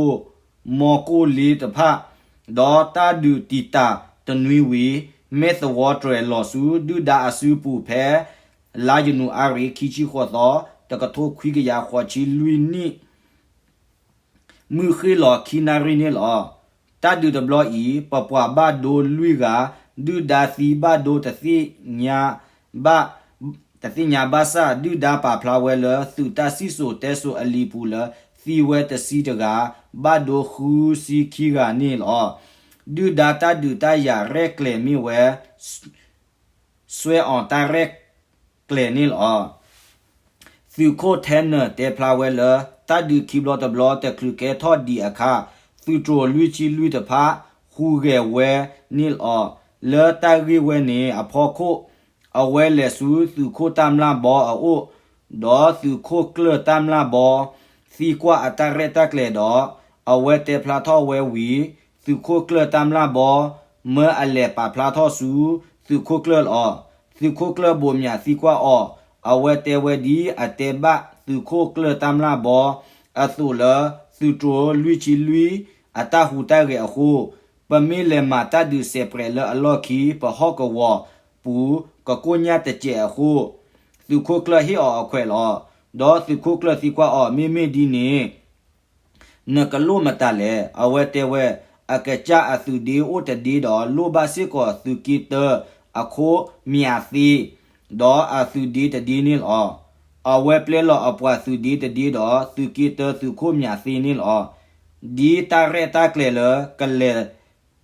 မီၢ်ကိၣ်လ့တဖၣ် ဒီးတၢ်ဒုးတံာ်တာ်တနွံဝံၤ မဲၢ်သဝီတြဲၤလီၤဆူဒုၣ်ဒါအစုပူၤဖဲ လါယနူၤအါရံၤ ခံဆံဃိးသီ တကထိခွံကယၤဃိးဆံလွံၢ်နံၣ် မုၢ်ဃ့ၢ်လီၤခံနၣ်ရံၣ်န့ၣ်လီၤ. တၢ်ဒုးတဘျီအံၤ ပပှၤဘၣ်ဒိလွံၢ်ဂၤ ဒုၣ်ဒါသံဘၣ်ဒိတသ့ၣ်ညါဘၣ် တသ့ၣ်ညါဘၣ်ဆၣ် ဒုၣ်ဒါပာ်ဖျါဝဲလၢသုးတၢ်စံၣ်စိၤတဲစိၤအလံာ်ပူၤလၢ သံဝဲတဆံတဂၤ ဘၣ်ဒိဃုဆံခံဂၤန့ၣ်လီၤ. ဒုၣ်ဒါတၢ်ဒုးတၢ်ယၤရဲၣ်ကျဲၤမ့ၢ်ဝဲ စွဲအီၤတၢ်ရဲၣ်ကျဲၤန့ၣ်လီၤ. သုးခိၣ်ထဲနၢၣ်တဲဖျါဝဲလၢ တၢ်ဒုးခံဘျီတဘျီတချုးကဲထီၣ်ဒံးအခါ သုးတြိၤလွံၢ်ဆံလွံၢ်တဖၣ် ဟူးဂဲၤဝဲန့ၣ်လီၤ. လၢတၢ်ဂ့ၢ်ဝဲန့ၣ်အဖီခိၣ် အဝဲလဲၤဆူသုးခိၣ်တၢ်မျၢ်ဘီအအိၣ် ဒီးသုးခိၣ်ကျၢၢ်တၢ်မျၢ်ဘီ သံကွၢ်အတၢ်ရဲၣ်တၢ်ကျဲၤဒီး အဝဲတဲဖျါထီၣ်ဝဲဝံၤ သုးခိၣ်ကျၢၢ်တၢ်မျၢ်ဘီ မၢအလဲၤပာ်ဖျါထီၣ်ဆူသုးခိၣ်ကျၢၢ်လီၤ. သုးခိၣ်ကျၢၢ်ဘိးမၠးသံကွၢ်အီၤ အဝဲတဲဝဲဒ်အတဲဘၣ်သုးခိၣ်ကျၢၢ်တၢ်မျၢ်ဘီ အသိးလၢသုးတြိၤလွံၢ်ဆံလွံၢ်အတၢ်ဟူးတၢ်ဂဲၤအဃိ ပမ့ၢ်လဲၤမၤတၢ်ဒုးစဲးပြဲးလၢအလီၢ်ခံ ပဟီၣ်ကဝီၤပူၤ ကကိညၢ်တစဲးအဃိ သုးခိၣ်ကျၢၢ်ဟ့ၣ်အီၤအခွဲးလီၤ. ဒီးသုးခိၣ်ကျၢၢ်သံကွၢ်အီၤ မ့မ့ၢ်ဒ်န့ၣ် နကလိၣ်မတၤလဲၣ်. အဝဲတဲဝဲ အကစၢ်အသုးဒ့အိၣ်တဒ့ဒီး လိၣ်ဘၣ်စ့ၢ်ကီးသုးက့တၢအခိၣ်မၠးသ့ ဒီးအသုးဒ့တဒ့န့ၣ်လီၤ. အဝဲပျဲလီၤအပှၤသုးဒ့တဒ့ဒီး သုးက့တၢသုးခိၣ်မၠးသ့န့ၣ်လီၤ. ဒ်တၢ်ရဲၣ်တၢ်ကျဲၤလၢကလဲၤ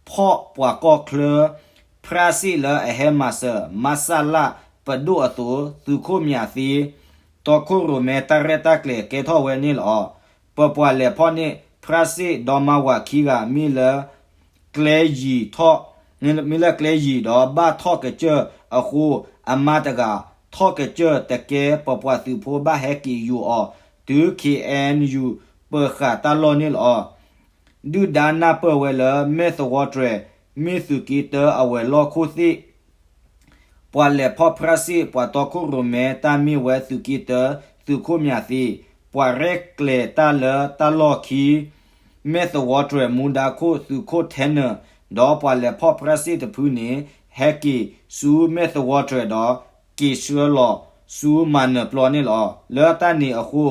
ဖီၣ်ပှၤကီၢ်ချၢ ဖြၣ်စ့ၣ်လၢအဟဲမၤစၢၤ မၢ်စၣ်လၣ်ပဒိၣ်အသိး သုးခိၣ်မၠးသ့ တီခိၣ်ရိၣ်မဲတၢ်ရဲၣ်တၢ်ကျဲၤကဲထီၣ်ဝဲန့ၣ်လီၤ. ပပှၤလဲၤဖီၣ်န့ၢ် ဖြၣ်စ့ၣ်ဒီမါဝၤခံဂၤ မ့ၢ်လၢ ကျဲယံၤထီၣ် မ့ၢ်လၢကျဲယံၤဒီးဘၣ်ထီၣ်ကစၢၢ်အဃိ အမါတဂၤထီၣ်ကစၢၢ်တကဲ ပပှၤသုးဖိဘၣ်ဟဲက့ၤယိၤအီၤ တုၤ ခ့ၣ်အဲၣ်ယူၣ် ပၢၤဃာ်တၢ်လီၢ်န့ၣ်လီၤ. ဒုၣ်ဒါနၢ်ပၢၢ်ဝဲလၢ မဲၢ်သဝီတြဲၤ မ့ၢ်သုးက့တၢအဝဲၤလီၢ်ခိၣ်သ့ၣ် ပှၤလဲၤဖီၣ်ဖြၣ်စ့ၣ် ပှၤတီခိၣ်ရိၣ်မဲ တၢ်မ့ၢ်ဝဲသုးက့တၢ သုးခိၣ်မၠးသ့, ပှၤရဲၣ်ကျဲၤတၢ်လၢတၢ်လီၢ်ခံ မဲၢ်သဝီတြဲၤမူဒါခိၣ် သုးခိၣ်ထဲနၢၤ ဒီးပှၤလဲၤဖီၣ်ဖြၣ်စ့ၣ်တဖုန့ၣ် ဟဲက့ၤဆူမဲၢ်သဝီတြဲၤဒီး က့ၤဆှၢလီၤဆူမၤနၢၤပျီန့ၣ်လီၤ. လၢတၢ်န့ၣ်အဃိ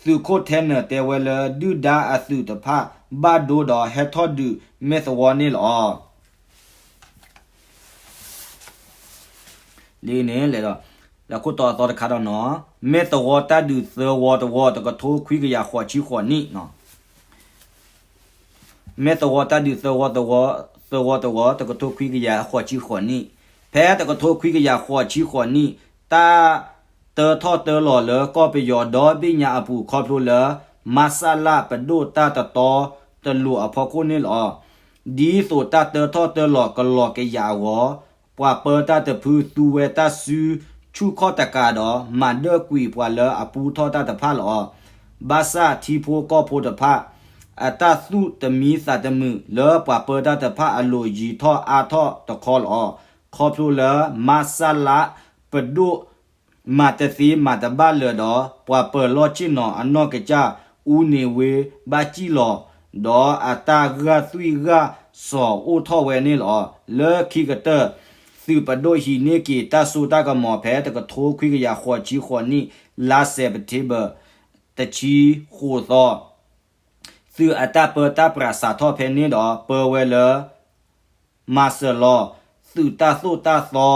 သုးခိၣ်ထဲနၢၤတဲဝဲလၢ ဒုၣ်ဒါအသုးတဖၣ် ဘၣ်ဒိဒီးဟဲထီၣ်ဒုးမဲၢ်သဝီန့ၣ်လီၤ. လၢခိၣ်တီအသီတခါဒီးနီၤ, မဲၢ်သဝီတၢ်ဒုးသၢဝီတဝီ တကထိခွံကယၤဃိးဆံဃိးနံၣ်, မဲၢ်သဝီတၢ်ဒုးသၢဝီတဝီ, သၢဝီတဝီ တကထိခွံကယၤဃိးဆံဃိးနံၣ်, ဖဲတကထိခွံကယၤဃိးဆံဃိးနံၣ် တၢ်တၢထီၣ်တၢလီၤလၢကီၢ်ပယီၤဒီဘ့ၣ်ညါအပူၤ ခီဖျိလၢ မၢ်စၣ်လၣ်ပဒိၣ်တၢ်တတီတလိၤအဖီခိၣ်န့ၣ်လီၤ. ဒ်သိးတၢ်တၢထီၣ်တၢလီၤကလီၤကယးအဂီၢ်, ပှၤပၢတၢ်တဖုသူဝဲတၢ်စုဆူၣ်ခီၣ်တကးဒီး မၤဒၢကွံာ်ပှၤလၢအပူထီၣ်တၢ်တဖၣ်လီၤ. ဘၣ်ဆၣ်ထံဖိကီၢ်ဖိတဖၣ် အတၢ်သူၣ်တမံသးတမုာ်လၢပှၤပၢတၢ်တဖၣ်အလိၤယံၤထီၣ်အါထီၣ်တခီလီၤ. ခီဖျိလၢမၢ်စၣ်လၣ်ပဒိၣ် မၤတသ့မၤတဘၣ်လၢၤဒီး ပှၤပၢၤလီၢ်ဆ့ၣ်နီၤအနီၢ်ကစၢ် အူန့ၢ်ဝ့ ဘၣ်စံၣ်လီၤ, ဒီးအတၢ်ဂာ်သွံၣ်ဂာ်စီၤအိၣ်ထီၣ်ဝဲန့ၣ်လီၤ. လၢခံကတၢၢ် သုးပဒိၣ်ဟံးန့ၢ်က့ၤတၢ်စိတၢ်ကမီၤဖဲတကထိခွံကယၤဃိးဆံဃိးနံၣ် လါစဲးပထ့ဘၢၣ် တဆံဃိးသီ သုးအတၢ်ပၢတၢ်ပြးစးထီၣ်ဖဲန့ၣ်ဒီး ပၢဝဲလၢ မၤစၢၤလီၤ သုးတၢ်သိၣ်တၢ်သီ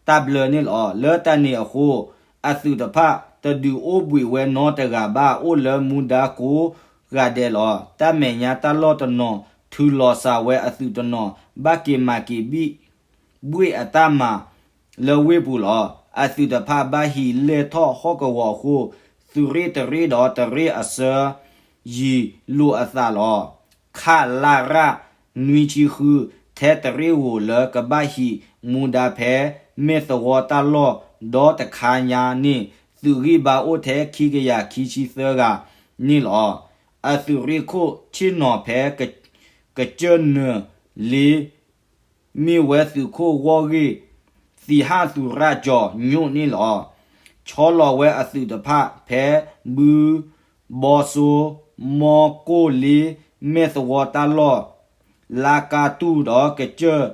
တၢ်ဘျၢန့ၣ်လီၤ. လၢတၢ်န့ၣ်အဃိ အသုးတဖၣ်တဒုးအိၣ်ဘှံးဝဲနီတဂၤဘၣ် အိၣ်လၢမူဒါကိးဂၤဒဲးလီၤ. တၢ်မဲာ်ညါတၢ်လီၢ်တနီၤ ထုးလီၤစှၤဝဲအသုးတနီၤ ဘၣ်က့ၤမၤက့ၤဘံၣ် ဘှ့ၣ်အတၢ်မၤ လၢဝ့ၢ်ပူၤလီၤ. အသုးတဖၣ်ဘၣ်ဟံးလဲၢ်ထီၣ်ဟီၣ်ကဝီၤအဃိ သုးရ့ၣ်တရ့ဒီးတရ့ၣ်အဆၢ ယံၤလိာ်အသးလီၤ. ခလရ နွံဆံဃု ထဲတရ့ၣ်ဧိၤလၢကဘၣ်ဟံးမူဒါဖဲ မဲၢ်သဝီတၢ်လီၢ် ဒီတခါညါန့ၣ် သုးဂံၢ်ဘါအိၣ်ထဲခံကယၤခံဆံသၢဂၤန့ၣ်လီၤ. အသုးရ့ၣ်ခိၣ်ဆ့ၣ်နီၤဖဲ ကစၢၢ်နၢၤလ့ မ့ၢ်ဝဲသုးခိၣ်ဂီၢ်ဂ့ၢ် သံဟၣ်သူရၣ်ကၠီၤညိၣ်န့ၣ်လီၤ. ဆီလီၤဝဲအသုးတဖၣ်ဖဲ ဘု ဘီစိ မီၢ်ကိၢ်လ့ မဲၢ်သဝီတၢ်လီၢ် လါကါတူၢ်ဒီးကစၢၢ်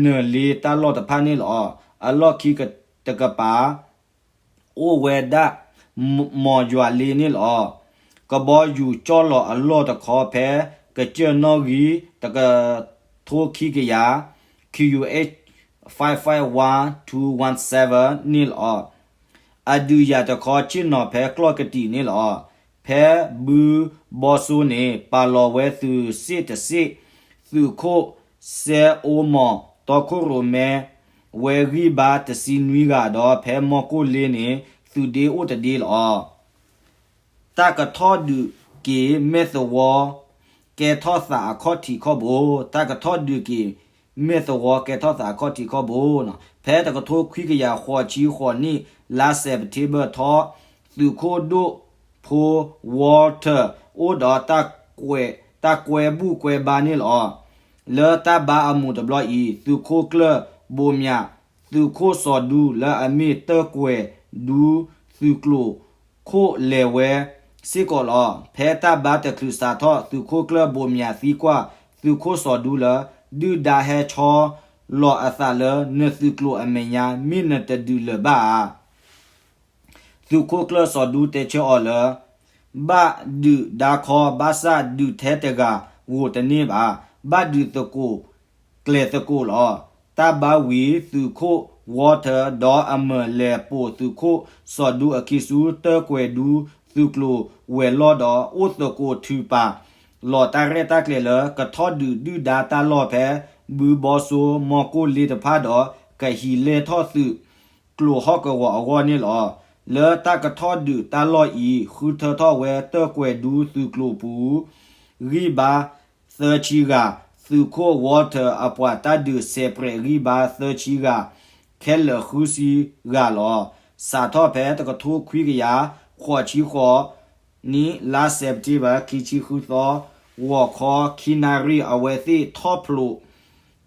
နၢၤလ့တၢ်လီၢ်တဖၣ်န့ၣ်လီၤ. အလီၢ်ခံတကပၤ အိၣ်ဝဲဒၣ် မီၢ်ယွၤလ့န့ၣ်လီၤ. ကဘီယူၤကၠီၣ်လီၤအလီၢ်တခီဖဲ ကစၢၢ်နီၣ်ဂံၢ် တကထိခံကယၤ Q U H five five one two one seven န့ၣ်လီၤ. အဒုးယၤတခီဆ့ၣ်နီၤဖဲကျီၢ်ကတံာ်န့ၣ်လီၤ. ဖဲဘုဘီစိန့ၣ် ပာ်လီၤဝဲသုးစ့ၣ်တစ့ၣ် သုးခိၣ်စဲအိမီၤ တီခိၣ်ရိၣ်မဲ ဝဲဂံၢ်ဘါတဆံနွံဂၤဒီး ဖဲမီၢ်ကိၢ်လ့န့ၣ် သုးဒ့အိၣ်တဒ့လီၤ. တၢ်ကထီၣ်ဒုးက့ၤမဲၢ်သဝီ ကဲထီၣ်သးအခီၣ်ထံးခီၣ်ဘိ, တၢ်ကထီၣ်ဒုးက့ၤမဲၢ်သဝီကဲထီၣ်သးအခီၣ်ထံးခီၣ်ဘိ, ဖဲတကထိခွံကယၤဃိးဆံဃိးနံၣ် လါစဲးပထ့ဘၢၣ်ထီၣ် သုးခိၣ်ဒိၣ်ဖိ Walter အိၣ်ဒီးတၢ်ကွဲဘူးကွဲဘါန့ၣ်လီၤ. လၢတၢ်ဘါအမူးတဘျီအံၤ သုးခိၣ်ကျၢၢ်ဘိးမၠး သုးခိၣ်စီၤဒူလၢအမ့ၢ်တၢၢ်ကွဲၤဒူသုးကျိၤခိၣ်လဲၤဝဲစ့ၢ်ကီးလီၤ. ဖဲတၢ်ဘါတချုးစးထီၣ် သုးခိၣ်ကျၢၢ်ဘိးမၠးသံကွၢ် သုးခိၣ်စီၤဒူလၢ ဒုၣ်ဒါဟဲဆီလီၤအသးလၢနသုးကျိၤအမဲာ်ညါ မ့ၢ်နတဒုးလၢၤဘၣ်ဧါ. သုးခိၣ်ကျၢၢ်စီၤဒူတဲဆၢအီၤလၢ ဘၣ်ဒုးဒါခီ ဘၣ်ဆၣ်ဒုးထဲတဂၤဧိၤတန့ၢ်ဘၣ်. ဘၣ်ဒုးသကိးကျဲၤသကိးလီၤ. တၢ်ဘါဝံၤ သုးခိၣ် Walter ဒီးအမၢၢ်လဲၤပိာ်သုးခိၣ်စီၤဒူအခံဆူ တၢၢ်ကွဲၤဒူသုးကျိၤဝဲၤလီၢ်ဒီး အိၣ်သကိးထုးပာ် လီၤတၢ်ရဲၣ်တၢ်ကျဲၤလၢ ကထီၣ်ဒုးဒုၣ်ဒါတၢ်လီၢ်ဖဲ ဘုဘီစိ မီၢ်ကိၢ်လ့တဖၣ်ဒီး ကဟံးလဲၢ်ထီၣ်သုးကျိၤဟီၣ်ကဝီၤအဂီၢ်န့ၣ်လီၤ. လၢတၢ်ကထီၣ်ဒုးတၢ်လီၢ်အံၤ ဃုထၢထီၣ်ဝဲတၢၣ်ကွဲၤဒူသုးကျိၤပူၤ ဂံၢ်ဘါသၢဆံဂၤ, သုးခိၣ် Walter အပှၤတၢ်ဒုးစဲးပြဲးဂံၢ်ဘါသၢဆံဂၤ, ခဲလၢာ်ဃုဆံဂၤလီၤ. စးထီၣ်ဖဲတကထိခွံကယၤဃိးဆံဃိးနံၣ် လါ September ခံဆံဃုသီ ဂီၤခီခံနၣ်ရံၣ် အဝဲသ့ၣ်ထီၣ်ဖျိး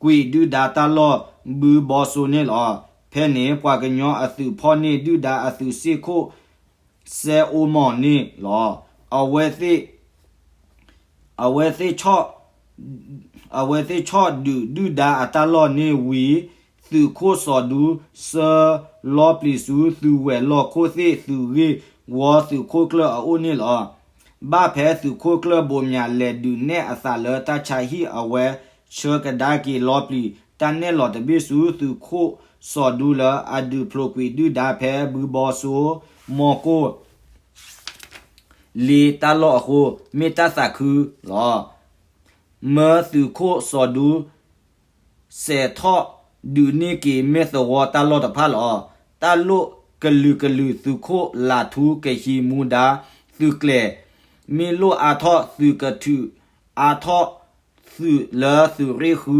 ကွံာ်ဒုၣ်ဒါတၢ်လီၢ်ဘုဘီစိန့ၣ်လီၤ. ဖဲန့ၣ် ပှၤကညီအသုးဖီၣ်န့ၢ်ဒုၣ်ဒါအသုးစ့ၢ်ခိၣ် စဲအိမီၢ်န့ၣ်လီၤ. အဝဲသ့ၣ် အဝဲသ့ၣ်ဆီၣ် အဝဲသ့ၣ်ဆီၣ်ဒုးဒုၣ်ဒါအတၢ်လီၢ်န့ၣ်ဝံၤ သုးခိၣ်စီၤဒူ ဆှၢလီပျံၤဆူသုးဝဲၤလီၢ်ခိၣ်သ့ၣ်သုးဂ့ၢ်ဝီသုးခိၣ်ကျၢၢ်အအိၣ်န့ၣ်လီၤ. ဘၣ်ဖဲသုးခိၣ်ကျၢၢ်ဘိးမၠးလဲၤဒုးနဲၣ်အသးလၢတၢ်ဆါဟံၣ် အဝဲဆှၢကဒါက့ၤလီပျံၤ တၢ်နဲၣ်လီၤတဘ့ၣ်ဆူသုးခိၣ်စီၤဒူလၢအဒုးဖျိးကွံာ်ဒုၣ်ဒါဖဲဘုဘီစိ မီၢ်ကိၢ် လ့တၢ်လီၢ်အဃိ မ့ၢ်တၢ်သးခုလီၤ. မၢသုးခိၣ်စီၤဒူ စဲးထီၣ်ဒုးန့ၢ်က့ၤမဲၢ်သဝီတၢ်လီၢ်တဖၣ်လီၤ. တၢ်လိၣ်ကလုာ်ကလုာ် သုးခိၣ်လးထူကဟံးမူဒါသုးကျဲၤ, မ့ၢ်လိၣ်အါထီၣ်သုးကထုးအါထီၣ် သုးလၢသုးရ့ၣ်ဃု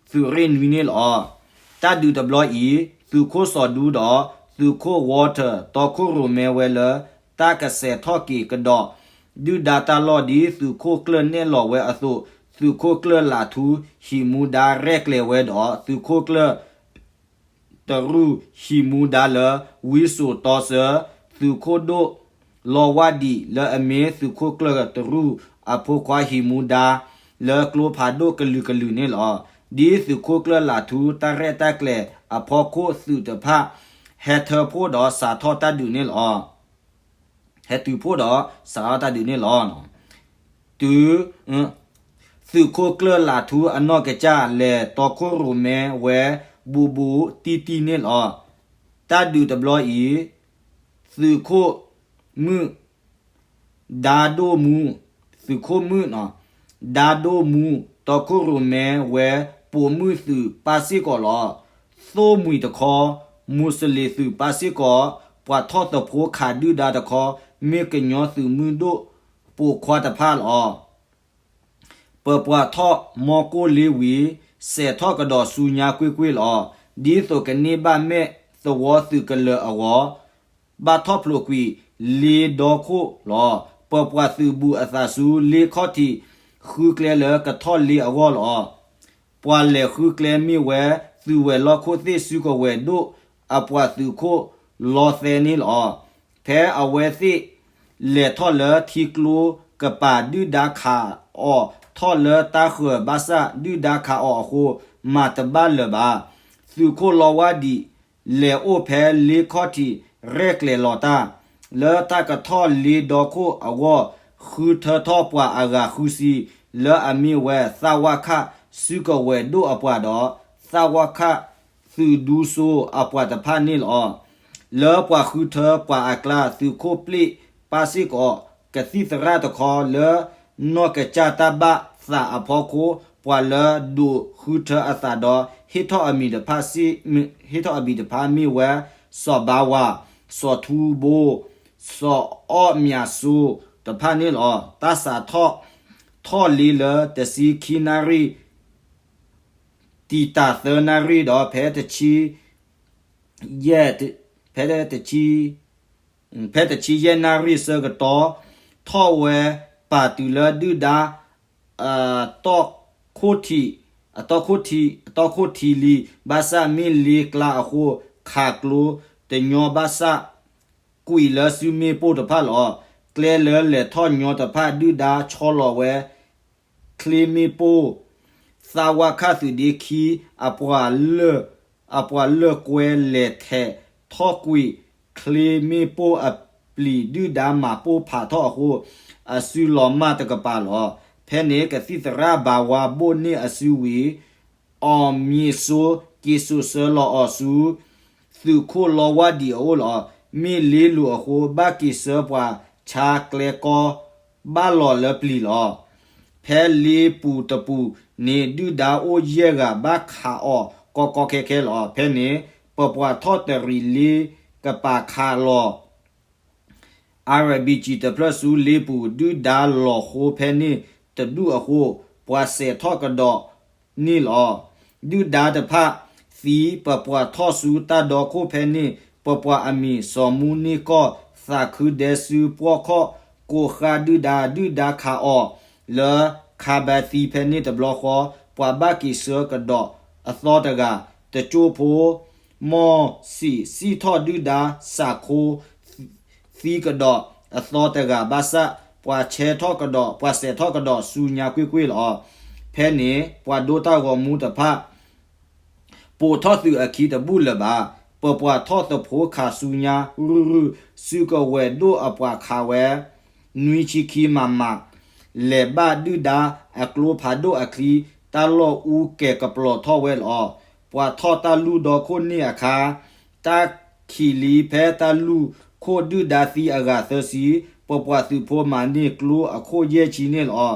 သုးရ့ၣ်နွံန့ၣ်လီၤ. တၢ်ဒုးတဘျီအံၤ သုးခိၣ်စီၤဒူဒီး သုးခိၣ် Walter တီခိၣ်ရိၣ်မဲဝဲလၢ တၢ်ကစဲးထီၣ်က့ၤကဒီး ဒုၣ်ဒါတၢ်လီၢ်ဒ်သုးခိၣ်ကျၢၢ်နဲၣ်လီၤဝဲအသိး, သုးခိၣ်ကျၢၢ်လးထူ ဟံးမူဒါရဲၣ်ကျဲၤဝဲဒီး သုးခိၣ်ကျၢၢ် တရူး ဟံးမူဒါလၢ ဝံစိာ်တီဆၢ သုးခိၣ်ဒိၣ် လီဝါဒံး လၢအမ့ၢ်သုးခိၣ်ကျၢၢ်တရူးအဖိခွါ ဟံးမူဒါလၢကျိဖးဒိၣ်ကလုာ်ကလုာ်န့ၣ်လီၤ. ဒ်သုးခိၣ်ကျၢၢ်လးထူ တၢ်ရဲၣ်တၢ်ကျဲၤအဖီခိၣ် သုးတဖၣ် ဟဲထၢဖှိၣ်ဒီးစးထီၣ်တၢ်ဒုးန့ၣ်လီၤ. ဟဲတုၤဖှိၣ်ဒီးစးထီၣ်တၢ်ဒုးန့ၣ်လီၤ. တုၤ သုးခိၣ်ကျၢၢ်လးထူအနီၢ်ကစၢ် လဲၤတီခိၣ်ရိၣ်မဲဝဲ ဘူးဘူးတံၢ်တံၢ်န့ၣ်လီၤ. တၢ်ဒုးတဘျီအံၤ သုးခိၣ်မုၣ် ဒါဒိၣ်မူ, သုးခိၣ်မုၣ် ဒါဒိၣ်မူ တီခိၣ်ရိၣ်မဲဝဲ ပိာ်မုၣ်သုးပၢ်စ့ၢ်ကီးလီၤ. သိၣ်မှံၤတခီ မိၤစလ့ၣ်သုးပၢ်စ့ၢ်ကီး, ပှၤထီၣ်သဖှိခးဒုၣ်ဒါတခီ မ့ၢ်ကညီသုးမုၢ်ဒိၣ်ပိာ်ခွါတဖၣ်လီၤ. ပပှၤထီၣ်မီၢ်ကိၢ်လ့ဝံၤ စဲးထီၣ်ကဒီးဆူညါကွ့ၢ်ကွ့ၢ်လီၤ. ဒ်သိးကန့ၢ်ဘၣ်မဲၢ်သဝီသုးကလၢၤအဂီၢ် ဘၣ်ထီၣ်ဖျိးကွံာ်လ့ဒီခိၣ်လီၤ. ပပှၤသုးဘူးအသးဆူလ့ခီၣ်ထံး ဃုကျဲလၢကထီၣ်လ့အဂီၢ်လီၤ. ပှၤလဲၤဃုကျဲမ့ၢ်ဝဲ သုးဝဲၤလီၢ်ခိၣ်သ့ၣ်စုကဝဲၤဒိၣ်အပှၤသုးခိၣ်လီသဲန့ၣ်လီၤ. ဖဲအဝဲသ့ၣ်လဲၤထီၣ်လၢထံကျိကပၤ ဒုၣ်ဒါခးအီၣ်ထီၣ်လၢတၢ်ဃၢၤဘၣ်ဆၣ် ဒုၣ်ဒါခးအီၣ်အဃိ မၤတဘၣ်လၢၤဘၣ်. သုးခိၣ်လီဝါဒံး လဲၤအိၣ်ဖဲလ့ခီၣ်ထံး ရဲၣ်ကျဲၤလီၤတၢ် လၢတၢ်ကထီၣ်လ့ဒီခိၣ်အဂီၢ် ဃုထၢထီၣ်ပှၤအဂၤဃုဆံ လၢအမ့ၢ်ဝဲ သးဝါခး စုကဝဲၤဒိၣ်အပှၤဒီး သးဝါခး သုးဒူစိအပှၤတဖၣ်န့ၣ်လီၤ. လၢပှၤဃုထၢပှၤအကျါ သုးခိၣ်ပျ့ၣ်ပၢ်စ့ၢ်ကီး ကသံၣ်သရၣ်တခီ လၢနီၢ်ကစၢ်တၢ်ဘၣ်သးအဖီခိၣ် ပှၤလၢဒိးဃုထၢအသးဒီး ဟ့ၣ်ထီၣ်အမံၤတဖၣ်စ့ၢ် ဟ့ၣ်ထီၣ်အမံၤတဖၣ်မ့ၢ်ဝဲ စီၤဘါဝါ, စီၤထူဘိ, စီၤအီၣ်မၠးစိတဖၣ်န့ၣ်လီၤ. တၢ်စးထီၣ်ထီၣ်လ့လၢတဆံခံနၣ်ရံၣ် တံာ်တာ်သၢနၣ်ရံၣ်ဒီး ဖဲတဆံ ယဲၢ် ဖဲတဆံ ဖဲတဆံယဲၢ်နၣ်ရံၣ်ဆၢကတီၢ် ထီၣ်ဝဲပာ်တုၤလၢဒုၣ်ဒါ အတီၢ်ခိၣ်ထံး အတီၢ်ခိၣ်ထံး အတီၢ်ခိၣ်ထံးလံ ဘၣ်ဆၣ်မ့ၢ်လ့ကျါအဃိ ခးကျိတညီဘၣ်ဆၣ် ကွံာ်လၢစုမ့ၣ်ပိၢ်တဖၣ်လီၤ. ကျဲလၢလဲၤထီၣ်ညီတဖၣ် ဒုၣ်ဒါဆီလီၤဝဲ ချ့မ့ၣ်ပိၢ် သးဝါခးသုးဒ့ခံ အပှၤလၢၢ် အပှၤလၢၢ်ကွဲလဲၤထဲးထီၣ်ကွံာ် ချ့မ့ၣ်ပိၢ်အပျံၤ ဒုၣ်ဒါမၤပိၢ်ဖးထီၣ်အဃိ အစုလီၤမၢ်တကပၤလီၤ. ဖဲန့ၣ် ကသံၣ်သရၣ်ဘါဝါဘိၣ်န့ၢ်အစုဝံၤ အီၣ်မၠးစိ က့ၤစိာ်ဆၢလီၤအီၤဆူ သုးခိၣ်လီဝါဒံးအအိၣ်လီၤ. မ့ၢ်လ့လိာ်အဃိ ဘၣ်က့ၤဆှၢပှၤဆါကျဲကီ ဘၣ်လီၤလၢပျံၤလီၤ. ဖဲလ့ပူၤတပူၤန့ၣ် ဒုၣ်ဒါအိၣ်ယဲၢ်ဂၤဘၣ်ခးအီၤကီကီခဲခဲလီၤ. ဖဲန့ၣ် ပပှၤထီၣ်တရံးလ့ကပၤခးလီၤ အါရဘံကံတဖျၢၣ်ဆူလ့ပူၤ ဒုၣ်ဒါလီၤဃိဖဲန့ၣ်တဒူၣ်အဃိ ပှၤစဲးထီၣ်ကဒီးန့ၣ်လီၤ. ဒုၣ်ဒါတဖၣ်သံပပှၤထီၣ်ဆူတၢ်ဒီခိၣ်ဖဲန့ၣ် ပပှၤအမံၤ စီၤမူန့ၢ်ကီၢ် သးခုဒဲဆူပှီၢ်ခီၣ်ကိးဃါဒုၣ်ဒါ ဒုၣ်ဒါခးအီၤလၢခါဘဲသံဖဲန့ၣ်တဘျီဃီ ပှၤဘၣ်က့ၤဆှၢကဒီးအသီတဂၤ တကၠိဖိ မီၢ်စံးစံၣ်ထီၣ်ဒုၣ်ဒါစးခိ သံကဒီးအသီတဂၤဘၣ်ဆၣ် ပှၤဆဲးထီၣ်ကဒီး ပှၤစဲးထီၣ်ကဒီးဆူညါကွ့ၢ်ကွ့ၢ်လီၤ. ဖဲန့ၣ် ပှၤဒိတၢ်ဂီၤမူတဖၣ် ပိာ်ထီၣ်သုးအခံတဘူၣ်လၢၤဘၣ်. ပပှၤထီၣ်သဖှိခးဆူညါရုၢ်ရုၢ် စုကဝဲၤဒိၣ်အပှၤခးဝဲ နွံဆံခံမမ လဲၤဘၣ်ဒုၣ်ဒါအကျိဖးဒိၣ်အချံ တၢ်လီၢ်အူကဲၤကပျီၤထီၣ်ဝဲလီၤ. ပှၤထီၣ်တၢ်လူၢ်ဒီခိၣ်န့ၣ်အခါ တၢ်ခံးလံဖဲတၢ်လူၢ်ခိၣ်ဒုၣ်ဒါသံအဂၤသၢဆံ ပပှၤသုးဖိမၤန့ၢ်ကျိအခိၣ်ယဲၢ်ဆံန့ၣ်လီၤ.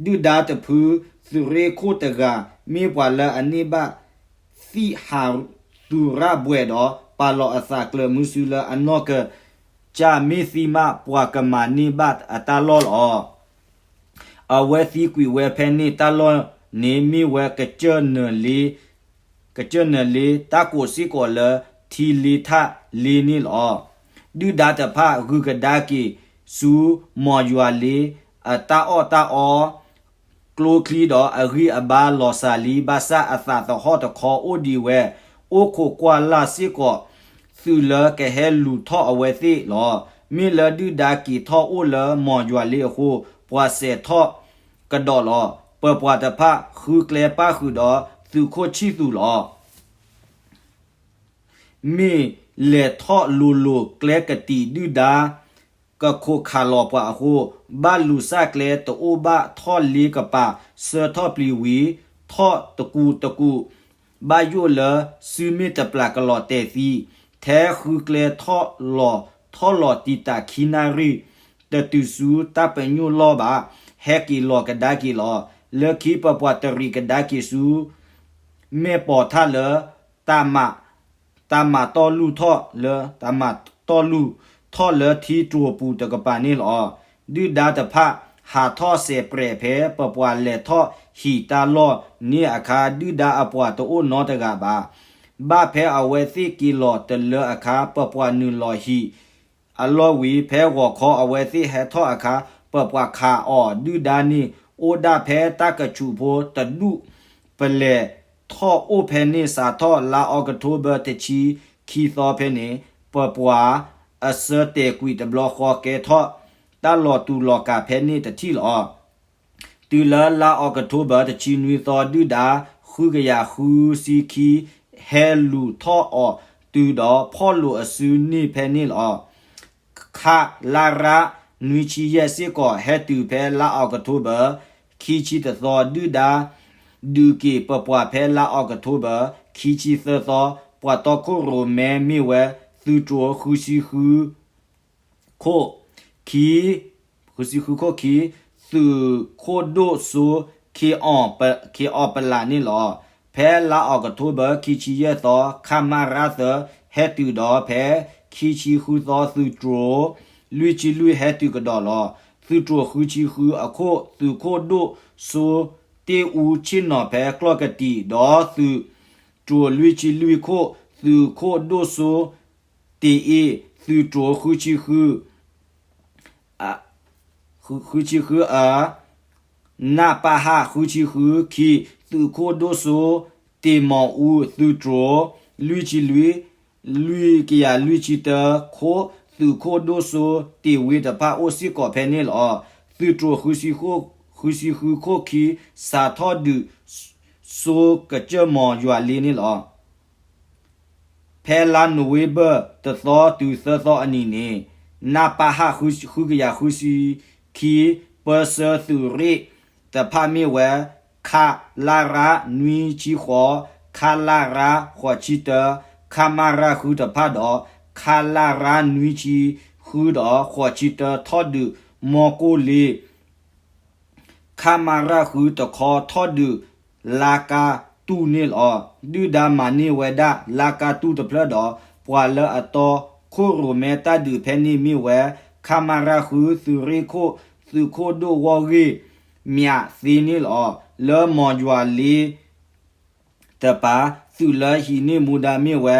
ဒုၣ်ဒါတဖု သုးရ့ၣ်ခိၣ်တဂၤ မ့ၢ်ပှၤလၢအန့ၢ်ဘၣ် သံၣ်ဟးသူၣ်ရၣ်ဘှဲးဒီး ပာ်လီၤအသးကျၢၤမုဆူလၢအနီၢ်ကစၢ် မ့ၢ်သံမး ပှၤကမၤန့ၢ်ဘၣ်အတၢ်လီၢ်လီၤ. အဝဲသံကွံာ်ဝဲဖဲန့ၣ် တၢ်လီၢ်န့ၣ်မ့ၢ်ဝဲ ကစၢၢ်နၢၤလ့ တၢ်ကိးစ့ၢ်ကီးလၢ ထံလ့ထၣ်လ့န့ၣ်လီၤ. ဒုၣ်ဒါတဖၣ်ဂုၤကဒါက့ၤဆူ မီၢ်ယွၤလ့ အတၢ်အီၣ်တၢ်အီ ကျိချံဒီးအဂံၢ်အဘါလီၤစှၤလံ ဘၣ်ဆၣ်အသးသဟီၣ်တခီအိၣ်ဒံးဝဲ အိၣ်ခိးကွၢ်လၢ်စ့ၢ်ကီး သုးလၢကဟဲလူၤထီၣ်အဝဲသ့ၣ်လီၤ. မ့ၢ်လၢဒုၣ်ဒါက့ၤထီၣ်အိၣ်လၢမီၢ်ယွၤလ့အဃိ ပှၤစဲးထီၣ်ကဒီးလီၤ. ပပှၤတဖၣ်ဃုကျဲပၣ်ဃုာ်ဒီး သုးခိၣ်ဆံၣ်သူးလီၤ. မ့ၢ်လဲၤထီၣ်လိၤလိၤကျဲကတံာ်ဒုၣ်ဒါ ကခိးခးလီၤပှၤအဃိ ဘၣ်လူၤစၢ်ကျဲတအိၣ်ဘၣ် ထီၣ်လ့ကပၤ ဆၢထီၣ်ပျံၤဝံၤ ထီၣ်တကူးတကူး ဘၣ်ယိၣ်လၢစုမ့ၢ်တပျၢ်ကလီၤတဲာ်သံ ထဲဃုကျဲထီၣ်လီၤထီၣ်လီၤတံာ်တာ်ခံနၣ်ရံၣ် တတုၤဆူတၢ်ပညိၣ်လီၢ်ဘၣ် ဟဲက့ၤလီၤကဒါက့ၤလီၤ. လၢခံပပှၤတရံးကဒါက့ၤဆူ မ့ၢ်ပိာ်ထၣ်လၢ တၢ်မၤ တၢ်မၤတီၢ်လူၢ်ထီၣ်လၢ တၢ်မၤတီၢ်လူၢ်ထီၣ်လၢထံတြိာ်ပူၤတကပၤန့ၣ်လီၤ. ဒုၣ်ဒါတဖၣ် ဟးထီၣ်စဲးပြဲးဖဲပပှၤလဲၤထီၣ်ဟံၣ်တၢ်လီၢ်န့ၣ်အခါ ဒုၣ်ဒါအပှၤတအိၣ်နီတဂၤဘၣ်. ဘၣ်ဖဲအဝဲသ့ၣ်က့ၤလီၤတလၢအခါ ပပှၤနုာ်လီၤဟံၣ် အလီၢ်ဝံၤ ဖဲဂီၤခီအဝဲသ့ၣ်ဟဲထီၣ်အခါ ပပှၤခးအီၤ ဒုၣ်ဒါန့ၣ် အိၣ်ဒၣ်ဖဲတၢ်ကဆူးဖိတဒူၣ် ပလဲၤထီၣ်အိၣ်ဖဲန့ၣ် စးထီၣ်လါအီးကထိဘၢၣ်တဆံခံသီဖဲန့ၣ် ပပှၤအစၢတဲာ်ကွံာ်တဘျီဃီ ကဲထီၣ်တၢ်လီၤတူာ်လီၤကာ်ဖဲန့ၣ်တထံၣ်လီၤ. တုၤလၢလါအီးကထိဘၢၣ်တဆံနွံသီ ဒုၣ်ဒါဃုကယၤဃုဆံခံ ဟဲလူၤထီၣ်အီၤတုၤဒီးဖီၣ်လိာ်အစုန့ၣ်ဖဲန့ၣ်လီၤ. ခလရ နွံဆံယဲၢ်စ့ၢ်ကီး ဟဲတုၤဖဲလါအီးကထိဘၢၣ်ခံဆံတသီ ဒုၣ်ဒါဒုးက့ၤပပှၤဖဲလါအီးကထိဘၢၣ်ခံဆံသၢသီ ပှၤတီခိၣ်ရိၣ်မဲမ့ၢ်ဝဲ သုးတြိၤဃုဆံဃု ခိၣ်ခံ ဃုဆံဃုခိၣ်ခံ သုးခိၣ်ဒိၣ်စိ ခ့အီၣ်ပလးန့ၣ်လီၤ. ဖဲလါအီးကထိဘၢၣ်ခံဆံယဲၢ်သီ ခမရ သၢ ဟဲတုၤဒီးဖဲခံဆံဃုသီ သုးတြိၤလွံၢ်ဆံလွံၢ်ဟဲတုၤကဒီးလီၤ. သုးတြိၤဃုဆံဃုအခိၣ် သုးခိၣ်ဒိၣ်စိတ့ၢ်အူဆ့ၣ်နီၤဖဲကျီၢ်ကတံာ် ဒီးသုးတြိၤလွံၢ်ဆံလွံၢ်ခိၣ် သုးခိၣ်ဒိၣ်စိ တ့ၢ်အ့ၣ် သုးတြိၤဃုဆံဃု ဃုဆံဃုအ နပဟ ဃုဆံဃုခံ သုးခိၣ်ဒိၣ်စိ တ့ၢ်မီၢ်အူ သုးတြိၤလွံၢ်ဆံလွံၢ် လွံၢ်ကယၤလွံၢ်ဆံတၢခိၣ် သုးခိၣ်ဒိၣ်စိ တ့ၢ်ဝ့တဖၣ်အိၣ်စ့ၢ်ကီးဖဲန့ၣ်လီၤ. သုးတြိၤ ဃုဆံဃုခိၣ်ခံ စးထီၣ်ဒုးစိကစၢၢ်မီၢ်ယွၤလ့န့ၣ်လီၤ. ဖဲလါနိၣ်ဝ့ဘၢၣ်တသီတုၤသၢသီအနံၤန့ၣ် နပဟ ဃုကယၤဃုဆံခံ ပၢဆှၢသုးရ့ၣ်တဖၣ်မ့ၢ်ဝဲ ခလရ နွံဆံဃိး ခလရ ဃိးဆံတၢ ခမရ ဃုတဖၣ်ဒီး ခလရ နွံဆံဃုဒီးဃိးဆံတၢ ထီၣ်ဒုးမီၢ်ကိၢ်လ့ ခမရ ဃုတခီထီၣ်ဒုး လါကါတူၢ်န့ၣ်လီၤ. ဒုၣ်ဒါမၤန့ၢ်ဝဲဒၣ် လါကါတူၢ်တဖျၢၣ်ဒီး ပှၤလၢအတီခိၣ်ရိၣ်မဲတၢ်ဒုးဖဲန့ၣ်မ့ၢ်ဝဲ ခမရ ဃု သုးရ့ၣ်ခိၣ် သုးခိၣ်ဒိၣ်ဝီၢ်ဂ့ၢ် မၠးသ့န့ၣ်လီၤ. လၢမီၤယွၤလ့ တပၤ သုးလၢဟံးန့ၢ်မူဒါမ့ၢ်ဝဲ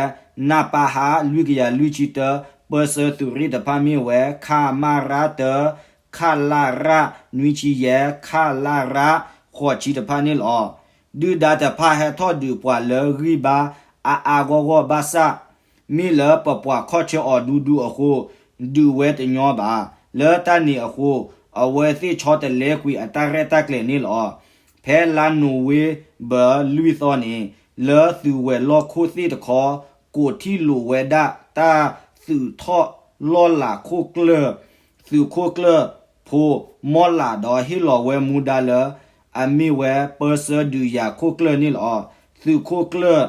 နပဟ လွံၢ်ကယၤလွံၢ်ဆံတၢ ပၢဆှၢသုးရ့ၣ်တဖၣ်မ့ၢ်ဝဲ ခမရ တၢ ခလရ နွံဆံယဲၢ် ခလရ ဃိးဆံတဖၣ်န့ၣ်လီၤ. ဒုၣ်ဒါတဖၣ်ဟဲထီၣ်ဒုးပှၤလၢဂံၢ်ဘါအါအါဂီၢ်ဂီၢ်ဘၣ်ဆၣ် မ့ၢ်လၢပပှၤခီၣ်ဆၢအီၤဒူဒူအဃိ ဒုးဝဲတညီဘၣ်. လၢတၢ်န့ၣ်အဃိ အဝဲသ့ၣ်ဆီတလဲကွံာ်အတၢ်ရဲၣ်တၢ်ကျဲၤန့ၣ်လီၤ. ဖဲလါနိၣ်ဝ့ဘၢၣ်လွံၢ်သီန့ၣ် လၢသုးဝဲၤလီၢ်ခိၣ်သ့ၣ်တခီ ကိးထံၣ်လိာ်ဝဲဒၣ်တၢ်သုးထီၣ်လီၢ်လၤခိၣ်ကျၢၢ် သုးခိၣ်ကျၢၢ်ဖိ မီၢ်လးဒီးဟ့ၣ်လီၤဝဲမူဒါလၢ အမ့ၢ်ဝဲပၢဆှၢဒုးယၤခိၣ်ကျၢၢ်န့ၣ်လီၤ. သုးခိၣ်ကျၢၢ်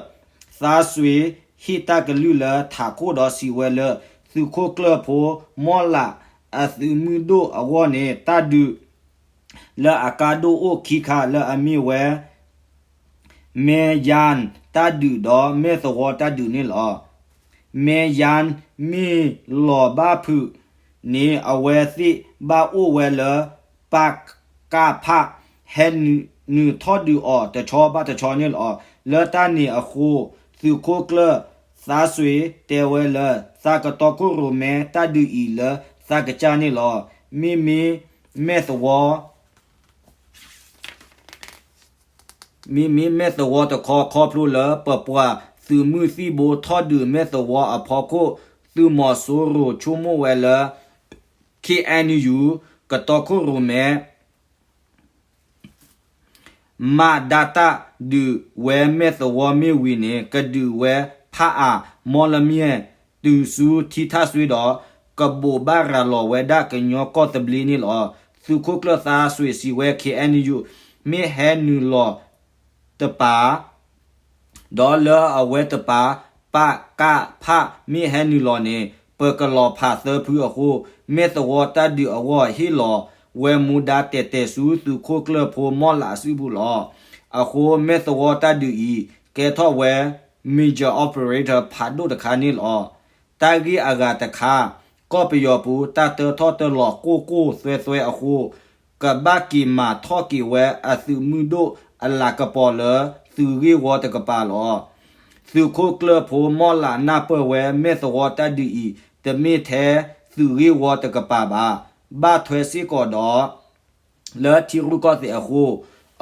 သါစွ့ၤ ဟ့ၣ်တၢ်ကလုၢ်လၢထးခိၣ်ဒီးစံးဝဲလၢ သုးခိၣ်ကျၢၢ်ဖိ မီၢ်လး အသုးမုၢ်ဒိၣ်အဂီၢ်န့ၣ် တၢ်ဒုး လၢအကါဒိၣ်အိၣ်ခံခါလၢအမ့ၢ်ဝဲ မဲယၢၣ် တၢ်ဒုးဒီးမဲၢ်သဝီတၢ်ဒုးန့ၣ်လီၤ. မဲယၢၣ်မ့ၢ်လီၤဘၣ်ဖုးန့ၣ် အဝဲသ့ၣ်ဘၣ်အိၣ်ဝဲလၢ ပကဖ ဟဲနုာ်ထီၣ်ဒုးအီၤတဆီဘၣ်တဆီန့ၣ်လီၤ. လၢတၢ်န့ၣ်အဃိ သုးခိၣ်ကျၢၢ် သါစွ့ၤ တဲဝဲလၢ သးကတီခိၣ်ရိၣ်မဲတၢ်ဒုးအံၤလၢသးကစၢ်န့ၣ်လီၤ. မ့မ့ၢ်မဲၢ်သဝီ မ့မ့ၢ်မဲၢ်သဝီတခီ ခီဖျိလၢပပှၤသုးမုၢ်သံၣ်ဘိထီၣ်ဒုးမဲၢ်သဝီအဖီခိၣ် သုးမီၤစိရိၤဆိကမိၣ်ဝဲလၢ ခ့ၣ်အဲၣ်ယူၣ် ကတီခိၣ်ရိၣ်မဲ မၤဒါတၢ်ဒုးဝဲမဲၢ်သဝီမ့ၢ်ဝံၤန့ၣ် ကဒုးဝဲဖးအါ မီၢ်လမၠဲၣ် တုၤဆူထံထၣ်စွ့ဒီး ကဘိးဘၣ်ရၤလီၤဝဲဒၣ်ကညီကီၢ်သဘျ့န့ၣ်လီၤ. သုးခိၣ်ကျၢၢ်သါစွ့ၤစံးဝဲ ခ့ၣ်အဲၣ်ယူၣ် မ့ၢ်ဟဲနုာ်လီၤတပၤ ဒီးလၢအဝဲတပၤ ပကဖ မ့ၢ်ဟဲနုာ်လီၤန့ၣ် ပကလီၤဖးသၢဖုအဃိ မဲၢ်သဝီတၢ်ဒုးအဂီၢ်ဟ့ၣ်လီၤဝဲမူဒါတဲာ်တဲာ်ဆူသုးခိၣ်ကျၢၢ်ဖိမီၢ်လးအစုပူၤလီၤ. အဃိမဲၢ်သဝီတၢ်ဒုးအံၤ ကဲထီၣ်ဝဲ major operation ဖးဒိၣ်တခါန့ၣ်လီၤ. တၢ်ဂ့ၢ်အဂၤတခါ ကီၢ်ပယီၤပူၤ တၢ်တၢထီၣ်တၢလီၤကိၢ်ကိၢ်သွဲသွဲအဃိ ကဘၣ်က့ၤမၤထီၣ်က့ၤဝဲအသုးမုၢ်ဒိၣ်အလၤကပီၤလၢသုးဂ့ၢ်ဝီတကပၤလီၤ. သုးခိၣ်ကျၢၢ်ဖိမီၢ်လးနၢ်ပၢၢ်ဝဲ မဲၢ်သဝီတၢ်ဒုးအံၤ တမ့ၢ်ထဲသုးဂ့ၢ်ဝီတကပၤဘၣ်. ဘၣ်ထွဲစ့ၢ်ကီးဒီး လၢထံရူၢ်ကီၢ်သဲးအဃိ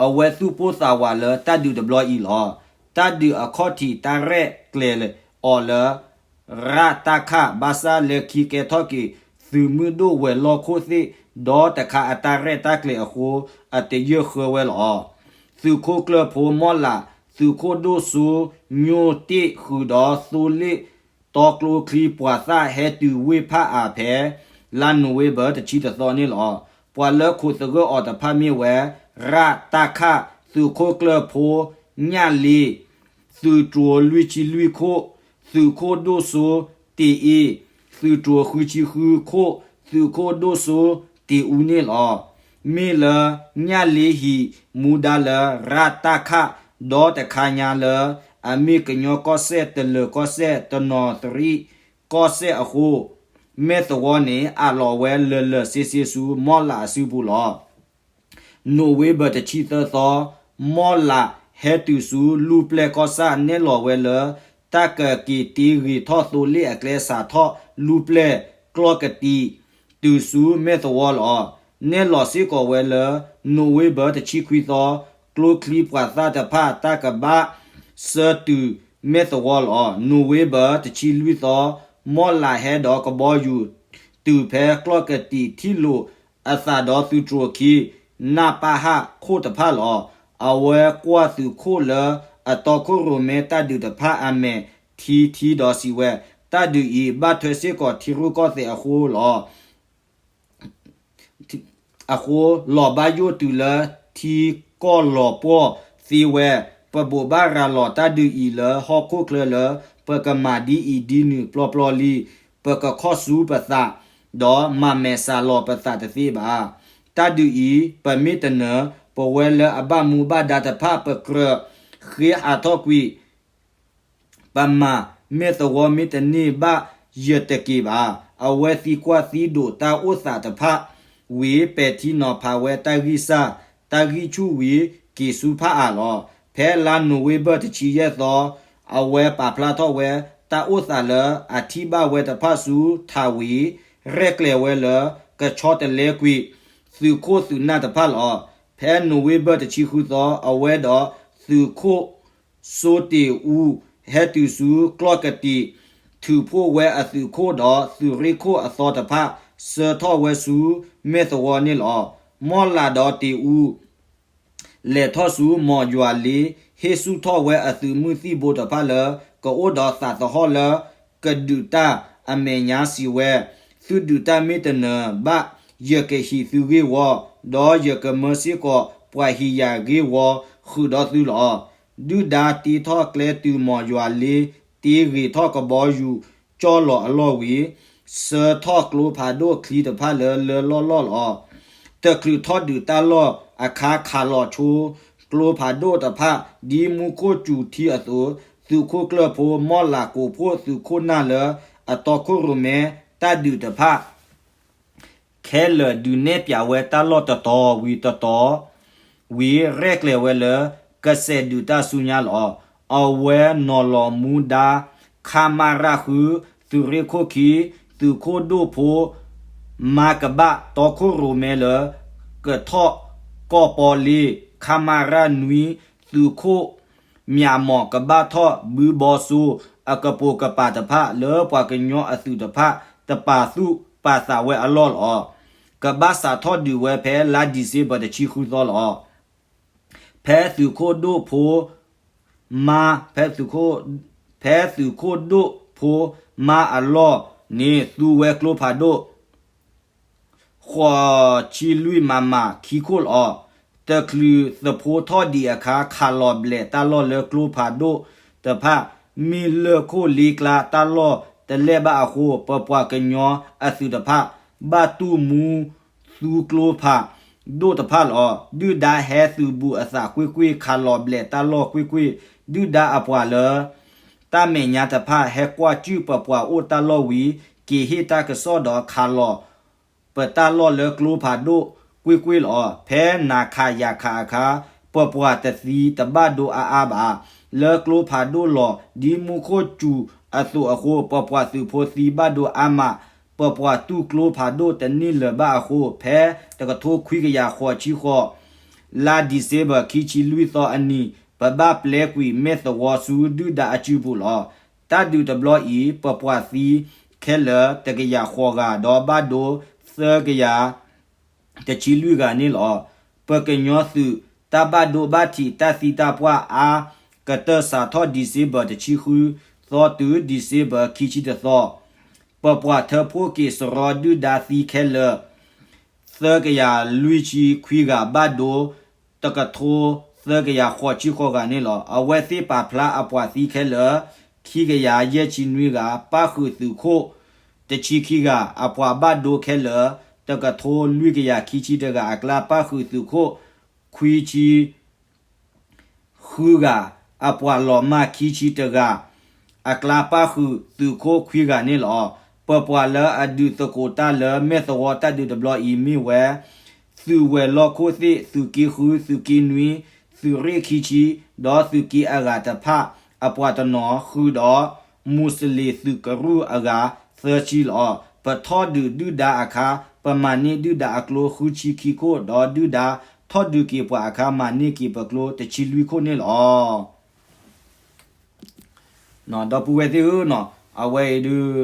အဝဲသူၣ်ပိၢ်သးဝးလၢတၢ်ဒုးတဘျီအံၤလီၤ. တၢ်ဒုးအခီၣ်ထံးတၢ်ရဲၣ်ကျဲၤအီၤလၢ ရတခ ဘၣ်ဆၣ်လၢခံကဲထီၣ်က့ၤ သုးမုၢ်ဒိၣ်ဝဲၤလီၢ်ခိၣ်သ့ၣ် ဒီးတခါအတၢ်ရဲၣ်တၢ်ကျဲၤအဃိ အတယၢၢ်ဃၢဝဲလီၤ. သုးခိၣ်ကျၢၢ်ဖိမီၢ်လး သုးခိၣ်ဒိၣ်စိ ညိၣ်တ့ၣ်ဃုာ်ဒီးသိလ့ၣ်တီကျိချံပှၤသၣ်ဟဲတုၤဝ့ၢ်ဖးအါဖဲ လါနိၣ်ဝ့ဘၢၣ်တဆံတသီန့ၣ်လီၤ. ပှၤလၢခိးသဂၢၢ်အီၤတဖၣ်မ့ၢ်ဝဲ ရတခ သုးခိၣ်ကျၢၢ်ဖိ ညၣ်လ့ သုးတြိၤလွံၢ်ဆံလွံၢ်ခိၣ် သုးခိၣ်ဒိၣ်စိ တ့ၢ်အ့ၣ် သုးတြိၤဃုဆံဃုခိၣ် သုးခိၣ်ဒိၣ်စိ တ့ၢ်အူန့ၣ်လီၤ. မ့ၢ်လၢညၣ်လ့ဟံးမူဒါလၢ ရတခ ဒီးတခါညါလၢ အမ့ၢ်ကညီကီၢ်စဲၣ် တလၢၤကီၢ်စဲၣ် တနီၤသရံးကီၢ်စဲၣ်အဃိ မဲၢ်သဝီန့ၣ် အးလီၤဝဲလၢာ်လၢာ်ဆ့ဆ့ဆူ မီၢ်လးအစုပူၤလီၤ. နိၣ်ဝ့ဘၢၣ်တဆံသၢသီ မီၢ်လးဟဲတုၤဆူလူၢ်ပျဲၢ်ကီၢ်ဆၣ် နဲၣ်လီၤဝဲလၢ တၢ်ကက့ၤတ့ဂ့ၤထီၣ်သိလ့ၣ်အကျဲ စးထီၣ်လူၢ်ပျဲၢ်ကျီၢ်ကတံာ် တုၤဆူမဲၢ်သဝီလီၤ. နဲၣ်လီၤစ့ၢ်ကီးဝဲလၢ နိၣ်ဝ့ဘၢၣ်တဆံခွံသီ ကျိချံပှၤသၣ်တဖၣ် တၢ်ကဘၣ်ဆှၢတုၤမဲၢ်သဝီလီၤ. နိၣ်ဝ့ဘၢၣ်တဆံလွံၢ်သီ မီၢ်လးဟဲဒီးကဘီယူၤ တုၤဖဲကျီၢ်ကတံာ်ထံၣ်လိာ်အသးဒီးသုးတြိၤခံ နပဟ ခိၣ်တဖၣ်လီၤ. အဝဲကွၢ်သုးခိၣ်လၢအတီခိၣ်ရိၣ်မဲတၢ်ဒုးတဖၣ်အမဲာ်ထံထံဒီးစံးဝဲ တၢ်ဒုးအံၤ ဘၣ်ထွဲစ့ၢ်ကီးထံရူၢ်ကီၢ်သဲးအဃိလီၤ. အဃိ လီၤဘၣ်ယိၣ်တုၤလၢထံကီၢ်လီၤပှီၢ်သ့ဝဲ, ပဘိးဘၣ်ရၤလီၤတၢ်ဒုးအံၤလၢဟီၣ်ခိၣ်ချၢလၢ ပကမၤဒ်အံၤဒ်နုၤပျီပျီလံ, ပကခီၣ်ဆူပသး, ဒီးမၤမဲာ်ဆှးလီၤပသးတသ့ဘၣ်. တၢ်ဒုးအံၤ ပမ့ၢ်တနၢၤ ပဝဲလၢအဘၣ်မူဘၣ်ဒါတဖၣ် ပကြၢးဃ့ဟးထီၣ်ကွံာ် ပမၤ မ့ၢ်သဝီမ့ၢ်တန့ၢ်ဘၣ် ယတက့ၤဘၣ်. အဝဲသံကွၢ်သံဒိးတၢ်အိၣ်သးတဖၣ်ဝံၤ ပဲာ်ထံနီၤဖးဝဲတၢ်ဂံၢ်စၢ် တၢ်ဂံၢ်ဆူၣ်ဝံၤ က့ၤဆူဖးအါလီၤ. ဖဲလါနိၣ်ဝ့ဘၢၣ်တဆံယဲၢ်သီ အဝဲပာ်ဖျါထီၣ်ဝဲ တၢ်အိၣ်သးလၢအထံၣ်ဘၣ်ဝဲတဖၣ်ဆူထးဝံၤ ရဲၣ်ကျဲၤဝဲလၢ ကဆီတလဲကွံာ် သုးခိၣ်သုးနၢ်တဖၣ်လီၤ. ဖဲနိၣ်ဝ့ဘၢၣ်တဆံဃုသီ အဝဲဒီးသုးခိၣ် စိတ့ၢ်အူ ဟဲတုၤဆူကျီၢ်ကတံာ် ထုးဖှိၣ်ဝဲအသုးခိၣ်ဒီးသုးရ့ၣ်ခိၣ်အသီတဖၣ် ဆှၢထီၣ်ဝဲဆူမဲၢ်သဝီန့ၣ်လီၤ. မီၢ်လးဒီးတ့ၢ်အူ လဲၤထီၣ်ဆူမီၢ်ယွၤလ့ ဟ့ၣ်ဆူၣ်ထီၣ်ဝဲအသုးမုၢ်သံၣ်ဘိတဖၣ်လၢ ကအိၣ်ဒီးသးသဟီၣ်လၢ ကဒုးတၢ်အမဲာ်ညါစံးဝဲ, သုဒုးတၢ်မ့ၢ်တနၢၤဘၣ် ယကဟံးသုဂ့ၢ်ဝီ, ဒီးယကမၢစ့ၢ်ကီးပှၤဟံးယၤဂ့ၢ်ဝီဃုာ်ဒီးသုလီၤ. ဒုၣ်ဒါတ့ထီၣ်ကျဲတုၤမီၢ်ယွၤလ့ တ့ဂ့ၤထီၣ်ကဘီယူၤကၠီလီၤအလီၢ်ဝံၤ ဆှၢထီၣ်ကျိဖးဒိၣ်ချံတဖၣ်လၢလၢလီၢ်လီၢ်လီၤ. တချုးထီၣ်ဒုးတၢ်လီၢ်အခါ ခးလီၤဆိကျိဖးဒိၣ်တဖၣ် ဒ်မူခိၣ်စူၤထံအသိး, သုးခိၣ်ကျၢၢ်ဖိ မီၢ်လးကိးဖှိၣ်သုးခိၣ်နၢ်လၢအတီခိၣ်ရိၣ်မဲတၢ်ဒုးတဖၣ် ခဲလၢာ်ဒုးနဲၣ်ပၠးဝဲတၢ်လီၢ်တတီၤဝံၤတတီၤ ဝံၤရဲၣ်ကျဲၤဝဲလၢ ကစဲးဒုးတၢ်ဆူညါလီၤ. အဝဲနီၤလီၤမူဒါ ခမရ ဃု သုးရ့ၣ်ခိၣ်ခံ သုးခိၣ်ဒိၣ်ဖိ မါကဘၣ်တီခိၣ်ရိၣ်မဲလၢ ကထီၣ်ကီၢ်ပီလ့ ခမရ နွံ သုးခိၣ် မၠးမီၢ်ကဘၣ်ထီၣ်ဘုဘီစိ အကပိာ်ကပၤတဖၣ်လၢပှၤကညီအသုးတဖၣ် တပာ်သူၣ်ပာ်သးဝဲအလီၢ်လီၤ. ကဘၣ်စးထီၣ်ဒုးဝဲဖဲလါဒံၣ်စ့ဘၢၣ်တဆံဃုသီလီၤ. ဖဲသုးခိၣ်ဒိၣ်ဖိ မါ ဖဲသုးခိၣ် ဖဲသုးခိၣ်ဒိၣ်ဖိမါအလီၢ်န့ၣ် သူဝဲကျိဖးဒိၣ် ဃိးဆံလွံၢ်မးမးခံခိၣ်လီၤ. တချုးသဖိထီၣ်ဒံးအခါ ခးလီၤဘျဲးတၢ်လီၢ်လၢကျိဖးဒိၣ်တဖၣ် မ့ၢ်လၢၢ်ခိၣ်လ့ကျါတၢ်လီၢ်တလဲၢ်ဘၣ်အဃိ ပပှၤကညီအသုးတဖၣ် ဘၣ်တူၢ်မူ သူကျိဖးဒိၣ်တဖၣ်လီၤ. ဒုၣ်ဒါဟဲသုးဘူးအသးကွ့ၢ်ကွ့ၢ် ခးလီၤဘျဲးတၢ်လီၢ်ကွ့ၢ်ကွ့ၢ် ဒုၣ်ဒါအပှၤလၢ တၢ်မဲာ်ညါတဖၣ် ဟဲကွၢ်စူၣ်ပပှၤအိၣ်တၢ်လီၢ်ဝံၤ က့ၤဟ့ၣ်တၢ်ကစီၣ်ဒီးခးလီၤ ပတၢ်လီၢ်လၢကျိဖးဒိၣ်ကွ့ၢ်ကွ့ၢ်လီၤ. ဖဲနၤခးယၤခးအခါ ပပှၤတသံတဘၣ်ဒိအါအါဘၣ်. လၢကျိဖးဒိၣ်လီၤ ဒ်မူခိၣ်စူၤအသိးအဃိ ပပှၤသုးဖိသံဘၣ်ဒိအါမး ပပှၤတူၢ်ကျိဖးဒိၣ်တန့ၢ်လၢၤဘၣ်အဃိ ဖဲတကထိခွံကယၤဃိးဆံဃိး လါဒံၣ်စ့ဘၢၣ်ခံဆံလွံၢ်သီအနံၤ ပဘၣ်ပျဲကွံာ်မဲၢ်သဝီဆူဒုၣ်ဒါအစုပူၤလီၤ. တၢ်ဒုးတဘျီအံၤ ပပှၤသံခဲလၢာ်တကယၤဃိးဂၤ ဒီးဘၣ်ဒိသၢကယၤ တဆံလွံၢ်ဂၤန့ၣ်လီၤ. ပကညီသုးတၢ်ဘၣ်ဒိဘၣ်ထံး တၢ်သံတၢ်ပှၢ်အါကတၢၢ် စးထီၣ်ဒံၣ်စ့ဘၢၣ်တဆံဃုသီတုၤဒံၣ်စ့ဘၢၣ်ခံဆံတသီ, ပပှၤထၢဖှိၣ်က့ၤစရီဒုၣ်ဒါသံခဲလၢာ် သၢကယၤလွံၢ်ဆံခွံဂၤ ဘၣ်ဒိတကထိသၢကယၤဃိးဆံဃိးဂၤန့ၣ်လီၤ. အဝဲသ့ၣ်ပာ်ဖျါအပှၤသံခဲလၢာ် ခံကယၤယဲၢ်ဆံနွံဂၤ ပၣ်ဃုာ်သုးခိၣ်တဆံခံဂၤ, အပှၤဘၣ်ဒိခဲလၢာ် တကထိလွံၢ်ကယၤခံဆံတဂၤအကျါ ပၣ်ဃုာ်သုးခိၣ်ခွံဆံ ဃုဂၤ, အပှၤလီၤမၢ်ခံဆံတဂၤအကျါ ပၣ်ဃုာ်သုးခိၣ်ခွံဂၤန့ၣ်လီၤ. ပပှၤလၢအဒုးသကိးတၢ်လၢမဲၢ်သဝီတၢ်ဒုးတဘျီအံၤမ့ၢ်ဝဲ သုးဝဲၤလီၢ်ခိၣ်သ့ၣ်, သုးက့ဃု, သုးက့နွံ, သုးရ့ၣ်ခံဆံ, ဒီးသုးက့အဂၤတဖၣ်အပှၤတနီၤ ဃုာ်ဒီး မူးစလ့ၣ်သုးကရူၢ်အဂၤသၢဆံလီၤ. ပထီၣ်ဒုးဒုၣ်ဒါအခါ ပမၤန့ၢ်ဒုၣ်ဒါအကျိဃုဆံခံခိၣ်, ဒီးဒုၣ်ဒါထီၣ်ဒုးက့ၤပှၤအခါ မၤန့ၢ်က့ၤပကျိတဆံလွံၢ်ခိၣ်န့ၣ်လီၤ. ဒီပုၢ်ဝဲၢ်သ့ၣ်ဧၢ, အဝဲအံၤဒုး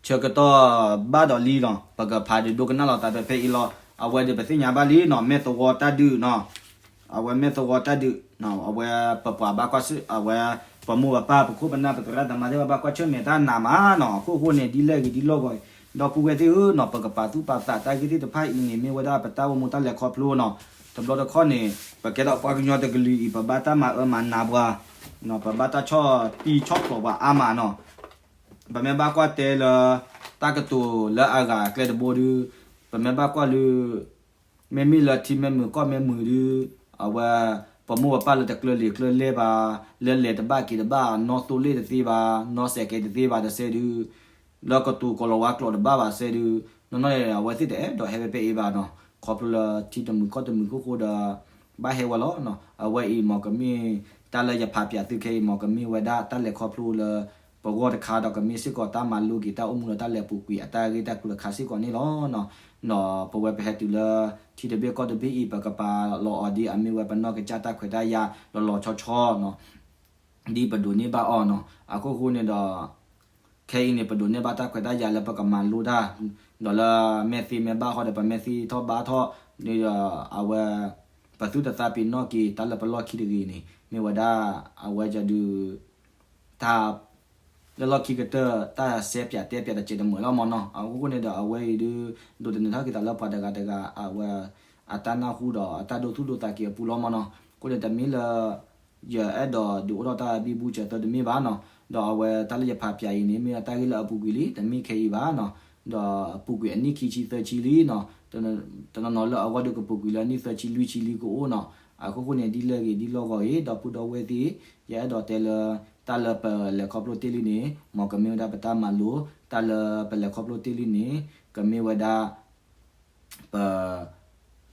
ဆၢကတီၢ်ဘၣ်ဒီးလံလီၤ. ပကဖးဒုးဒိကနၣ်လီၤသးဖဲဖဲအံၤလီၤ. အဝဲဒုးပသ့ၣ်ညါဘၣ်လံနီၤ, မဲၢ်သဝီတၢ်ဒုးနီၤ, အဝဲမဲၢ်သဝီတၢ်ဒုး, အဝဲပပှၤဘၣ်ကွၢ်ဆၢၣ်, အဝဲပမိၢ်ပပၢ်ပခိၣ်ပနၢ်ပသရၣ်သမါသ့ၣ်တဖၣ်ဘၣ်ကွၢ်ဆၢၣ်မဲာ်တၢ်နးမးနီၤ. အခိၣ်ဃိန့ၣ် ဒ်လဲၣ်ဂ့ၤဒ်လီၢ်ဂီၤအံၤ, ဒီပုၢ်ဝဲၢ်သ့ၣ်ဧၢနီၤ, ပကပာ်သူၣ်ပာ်သးတၢ်ဂ့ၢ်သ့ၣ်တဖၣ်အံၤန့ၣ် မ့ၢ်ဝဲဒၣ်ပတၢ်အိၣ်မူတၢ်လဲၤခီဖျိနီၤ. တဘျီတခီၣ်န့ၣ် ပကဲထီၣ်ပှၤကညီတကလုာ်အံၤ ပဘၣ်တၢ်မၤအၢမၤနးပှၤ, ပဘၣ်တၢ်ဆီၣ်တံၢ်ဆီၣ်ဖျိးပှၤအါမးနီၤ. ပမ့ၢ်ဘၣ်ကွၢ်တဲလၢ တၢ်ကတိၤလၢအဂၤအကျဲတဘိဒုး, ပမ့ၢ်ဘၣ်ကွၢ်လၢ မ့မ့ၢ်လၢထံမ့ၢ်မုာ်ကီၢ်မ့ၢ်မုာ်ဒုး အဝဲ ပမိၢ်ပပၢ်လၢတကျၢၤလံာ်ကျၢၤလဲၢ်ဘၣ်, လၢလဲၤတဘၣ်က့ၤတဘၣ်, နီၣ်သိလ့ၣ်တသ့ဘၣ်, နီၣ်စဲးကဲးတသ့ဘၣ်တစဲးဒုး လၢကတိၤကီၤလၤဝါကျိာ်တဘၣ်ဘၣ်စဲးဒုး နီၢ်နီၢ်န့ၣ် အဝဲသ့ၣ်တအဲၣ်ဒိးဟဲဖဲဖဲအံၤဘၣ်နီၤ, ခီဖျိလၢထံတမုာ်ကီၢ်တမုာ်ခိၣ်ဃိဒီး ဘၣ်ဟဲဝဲလီၤနီၤ. အဝဲအံၤမ့ၢ်ကမ့ၢ်တၢ်လၢယဖးပၠးသုခဲအံၤမ့ၢ်ကမ့ၢ်ဝဲဒၣ်တၢ်လဲၤခီဖျိလၢ ပဂီၢ်တခါဒီးကမ့ၢ်စ့ၢ်ကီးတၢ်မၤလိက့ၤတၢ်အိၣ်မူဒီးတၢ်လဲၤပူၤကွံာ်အတၢ်ဂ့ၢ်တၢ်ကျိၤတခါစ့ၢ်ကီးန့ၣ်လီၤနီၤ. ဒီးပဝဲပဟဲတုၤလၢ ထံတဘ့ၣ်ကီၢ်တဘ့ၣ်အံၤ ပကပာ်လီၤအီၤဒ်အမ့ၢ်ဝဲပနီၢ်ကစၢ်တၢ်ခွဲးတၢ်ယာ်လီၤလီၤဆီဆီနီၤ ဒ်ပဒိးန့ၢ်ဘၣ်အီၤနီၤ. အခိၣ်ဃိန့ၣ်ဒီး ခဲအံၤန့ၣ် ပဒိးန့ၢ်ဘၣ်တၢ်ခွဲးတၢ်ယာ်လၢပကမၤလိတၢ်, ဒီးလၢမဲာ်သ့မဲာ်ဘၣ်ဃီဒီး ပမဲာ်သ့ထီၣ်ဘါထီၣ်န့ၣ်ဒီး အဝဲ ပသုတသးပ့ၤနီၣ်က့ၤတၢ်လၢပလီၢ်ခံတဂ့ၤန့ၣ် မ့ၢ်ဝဲဒၣ် အဝဲဒုး တၢ် လၢလီၢ်ခံကတၢၢ် တၢ်စဲပၠးတဲပၠးတစဲးတမုာ်လီၤမ့ၢ်နီၤ. အခိၣ်ဃိန့ၣ်ဒီး အဝဲအံၤဒုး ဒိးသန့ၤထီၣ်က့ၤသးလၢပှၤတဂၤတဂၤ အဝဲ အတၢ်နၢ်ဟူဒီးအတၢ်ဒိသူၣ်ဒိသးက့ၤအပူၤလီၤမ့ၢ်နီၤ. အဃိန့ၣ် တမ့ၢ်လၢ ယအဲၣ်ဒိးဒုးအိၣ်ထီၣ်တၢ်ဘံဘူစၢၤသၢတမ့ၢ်ဘၣ်နီၤ. ဒီးအဝဲတၢ်လၢယဖးပၠးအံၤန့ၣ် မ့ၢ်တၢ်ဂ့ၢ်လၢအပူၤကွံာ်လံ တမ့ၢ်ခဲအံၤဘၣ်နီၤ. ဒီးပူၤကွံာ်အနံၣ်ခံဆံသၢဆံလံနီၤ. တနီၤနီၤလၢအဂီၢ်ဒုးကပူၤကွံာ်လၢအနံၣ်သၢဆံလွံၢ်ဆံလံကအိၣ်နီၤ. အခိၣ်ဃိန့ၣ် ဒ်လဲၣ်ဂ့ၤဒ်လီၢ်ဂီၤဂ့ၤ ဒီပုၢ်ဒီဝဲၢ်သ့ၣ် ယအဲၣ်ဒိးတဲလၢ တၢ်လၢပလဲၤခီဖျိတ့ၢ်လံန့ၣ် မ့ၢ်ကမ့ၢ်ဝဲဒၣ်ပတၢ်မၤလိ, တၢ်လၢပလဲၤခီဖျိတ့ၢ်လံန့ၣ် ကမ့ၢ်ဝဲဒၣ် ပ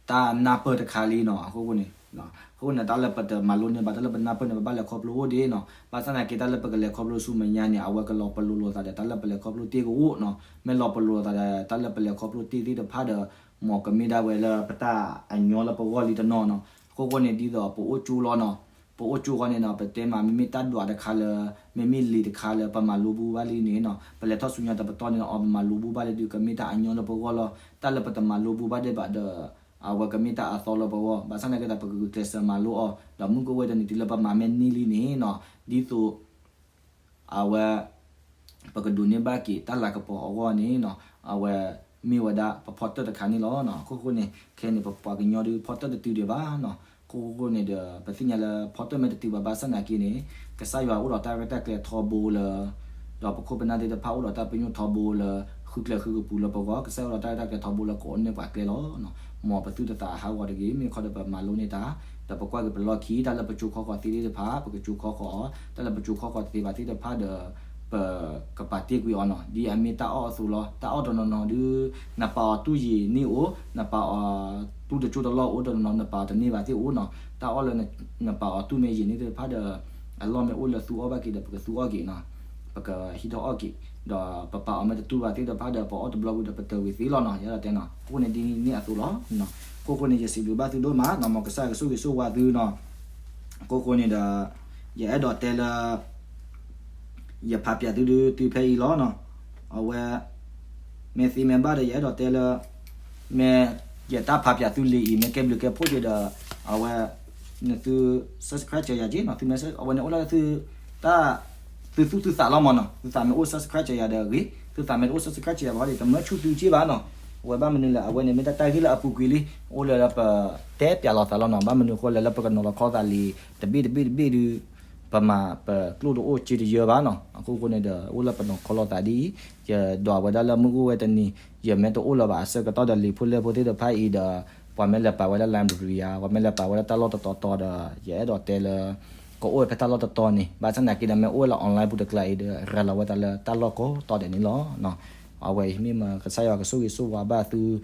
တၢ်နၢ်ပၢၢ်တခါလံနီၤ. အဃိန့ၣ် အဃိန့ၣ် တၢ်လၢပတမၤလိန့ၢ်ဘၣ် တၢ်လၢပနၢ်ပၢၢ်န့ၣ် ပဘၣ်လဲၤခီဖျိအိၣ်ဒံးနီၤ. ဘၣ်ဆၣ်သနာ်က့ တၢ်လၢပကလဲၤခီဖျိဆူမဲာ်ညါန့ၣ် အဝဲကလီၤပလိာ်လိာ်သးဒီးတၢ်လၢပလဲၤခီဖျိတ့ၢ်ကအိၣ်နီၤ. မ့ၢ်လီၤပလိာ်လိာ်သးဒီး တၢ်လၢပလဲၤခီဖျိတ့ၢ်သ့ၣ်တဖၣ်ဒီး မ့ၢ်ကမ့ၢ်ဒၣ်ဝဲလၢပတၢ်အညီလၢပဂီၢ်လံတနီၤနီၤ. အဃိဃိန့ၣ် ဒ်သိးပအိၣ်ကၠိလီၤနီၤ. ပအိၣ်ကၠိဃီန့ၣ်နီၤ ပတဲမး မ့မ့ၢ်တၢ်ဒွးတခါလၢ မ့မ့ၢ်လံာ်တခါလၢပမၤလိဘူးဘၣ်လံန့ၣ်နီၤ ပလဲၤထီၣ်ဆူညါတပတီၢ်န့ၣ်နီၤ အီၤပမၤလိဘူးဘၣ်လံဒုး ကမ့ၢ်တၢ်အညီလၢပဂီၢ်လီၤ. တၢ်လၢပတမၤလိဘူးဘၣ်ဒံးဘၣ်ဒီး အဝဲကမ့ၢ်တၢ်အသီလၢပဂီၢ် ဘၣ်ဆၣ်သနာ်က့ဒီး ပကဂုာ်ကျဲးစၢးမၤလိအီၤ ဒီးမုၢ်ကအိၣ်ဝဲတနံၤတုၤလၢပမၤမဲာ်နံၣ်လံန့ၣ်နီၤ ဒ်သိး အဝဲ ပကဒိးန့ၢ်ဘၣ်က့ၤတၢ်လၤကပီၤအဂီၢ်န့ၣ်နီၤ အဝဲ မ့ၢ်ဝဲဒၣ်ပဖီတၢၣ်တခါန့ၣ်လီၤ. အခိၣ်ဃိန့ၣ် ခဲအံၤန့ၣ် ပပှၤကညီဒုးဖီတၢၣ်တတုၤဒံးဘၣ်နီၤ. အခိၣ်ဃိန့ၣ်ဒီး ပသ့ၣ်ညါလၢဖီတၢၣ်မ့ၢ်တတုၤဘၣ် ဘၣ်ဆၣ်သနာ်က့န့ၣ် ကစၢ်ယွၤအိၣ်ဒီးတၢ်ရဲၣ်တၢ်ကျဲၤထီဘိလၢ ဒီးပခိၣ်ပနၢ်သ့ၣ်တဖၣ်အိၣ်ဒီးတၢ်ပညိၣ်ထီဘိလၢ ဃုကျဲၤဃုကပူၤလၢပဂီၢ် ကစၢ်ယွၤအိၣ်ဒီးတၢ်ရဲၣ်တၢ်ကျဲၤထီဘိလၢကအိၣ်န့ၢ်ပှၤကျဲလီၤ. မ်ပသုတသးဟးဂီၤတဂ့ၤ မ့ၢ်ခီဒီးပမၤလိန့ၢ်တၢ် ဒီးပကွၢ်က့ၤပလီၢ်ခံ တၢ်လၢပကၠိခီဃီၤသ့သ့ၣ်တဖၣ် ပကကၠိခီဃီၤအီၤ တၢ်လၢပကၠိခီဃီၤတသ့ဘၣ်သ့ၣ်တဖၣ်ဒီး ပကပာ်တ့ၢ်ကွံာ်အီၤနီၤ ဒ်အမ့ၢ်တၢ်အီၣ်အသိးလီၤ. တၢ်အီၣ်တနီၤနီၤဒုး နပာ်အီၤတူၢ်ယံာ်န့ၢ်အိၣ် နပာ်အီၤတူၢ်တကၠိတလီၢ်အိၣ် တနီၤနီၤ နပာ်အီၤတန့ၢ်ဘၣ်သ့ၣ်အိၣ်နီၤ. တၢ်အီၣ်လၢ နပာ်အီၤတူၢ်မ့ၢ်ယံာ်န့ၢ်သ့ၣ်တဖၣ်ဒီး အလီၢ်မ့ၢ်အိၣ်လၢသူအီၣ်ဘၣ်က့ၤဒီး ပကသူအီၣ်က့ၤနီၤ ပကဟံးထီၣ်အီၣ်က့ၤ ဒီးပပာ်အီၤမ့ၢ်တတူၢ်ဘၣ်သ့ၣ်တဖၣ်ဒီး ပအီၣ်တဘျီဝံၤဒီးပတၢၤဝံၤသ့လီၤနီၤ. ယအဲၣ်ဒိးတဲနီၤ အဃိန့ၣ်ဒ်န့ၣ်အသိးလီၤ. အခိၣ်ဃိန့ၣ် ယစံးဘျုးဘၣ်သုဒိၣ်မးနီၤ မ်ကစၢ်ယွၤကဆိၣ်ဂ့ၤဆိၣ်ဝါသုနီၤ. အခိၣ်ဃိန့ၣ်ဒီး ယအဲၣ်ဒိးတဲလၢ ယဖးပၠးသုဒုးတုၤဖဲအံၤလီၤနီၤ. အဝဲ မ့ၢ်သ့မ့ၢ်ဘၣ်ဒီး ယအဲၣ်ဒိးတဲလၢ မ့ၢ်ယတၢ်ဖးပၠးသုလံာ်အံၤ မ့ၢ်ကဲဘျုးကဲဖှိၣ်က့ၤဒီး အဝဲ နသု subscribe စၢၤယၤက့နီၤ. သုမ့ၢ် အဝဲန့ၣ်အိၣ်လၢသု တၢ် သုသူၣ်သုသးလီၤမ့ၢ်နီၤ. သုသးမ့ၢ်အိၣ် subscribe စၢၤယၤဒီးဂ့ၤ, သုသးမ့ၢ်တအိၣ် subscribe စၢၤယၤဘၣ်ဒီး တမၢဆူၣ်သုက့ဘၣ်နီၤ. အဝဲဘၣ်မနုၤလဲၣ် အဝဲန့ၣ်မ့ၢ်တၢ်တၢ်ဂ့ၢ်လၢအပူၤကွံာ်လံ. အိၣ်လၢပတဲပၠးလိာ်သးလီၤနီၤ. ဘၣ်မနုၤအဃိလဲၣ် လၢပကနီၤလီၤခီသးလံာ် တဘ့ၣ်တဘ့ၣ်တဘ့ၣ်ဒုး ပမၤပကျိၣ်တအိၣ်စ့တယၢဘၣ်နီၤ. အခိၣ်ဃိန့ၣ်ဒီး အိၣ်လၢပနီၤခီလိာ်သးဒ်အံၤ, ယဒွးဝဲဒၣ်လၢမုၢ်ကအိၣ်ဝဲတနံၤ ယမ့ၢ်တအိၣ်လၢၤဘၣ်အဆၢကတီၢ်ဒီး လံာ်ဖိလဲၢ်ဖိသ့ၣ်တဖၣ်အံၤဒီး ပှၤမ့ၢ်လဲၤပာ်ဝဲလၢ library ဧါ, ပှၤမ့ၢ်လဲၤပာ်ဝဲလၢတၢ်လီၢ်တတီၤတီၤဒီး ယအဲၣ်ဒိးတဲလၢ ကအိၣ်ဝဲဖဲတၢ်လီၢ်တတီၤန့ၣ်, ဘၣ်ဆၣ်သနာ်က့ဒီး မ့ၢ်အိၣ်ဝဲလၢ online ပူၤတကျါအံၤဒီး ရၤလီၤဝဲသးလၢတၢ်လီၢ်ကိးတီၤဒဲးန့ၣ်လီၤ. အဝဲအံၤမ့ၢ်မ့ၢ်ကစၢ်ယွၤကဆိၣ်ဂ့ၤဆိၣ်ဝါဘၣ်သု, ဒီး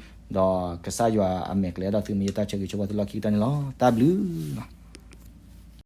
ကစၢ်ယွၤအမဲာ်ကျဲၤဒီးသုမ့ၢ်ယတၢ်ဆၢဂ့ၤဆၢဝါသုလီၢ်ခံကတၢၢ်န့ၣ်လီၤ. တၢ်ဘျုးလီၤ.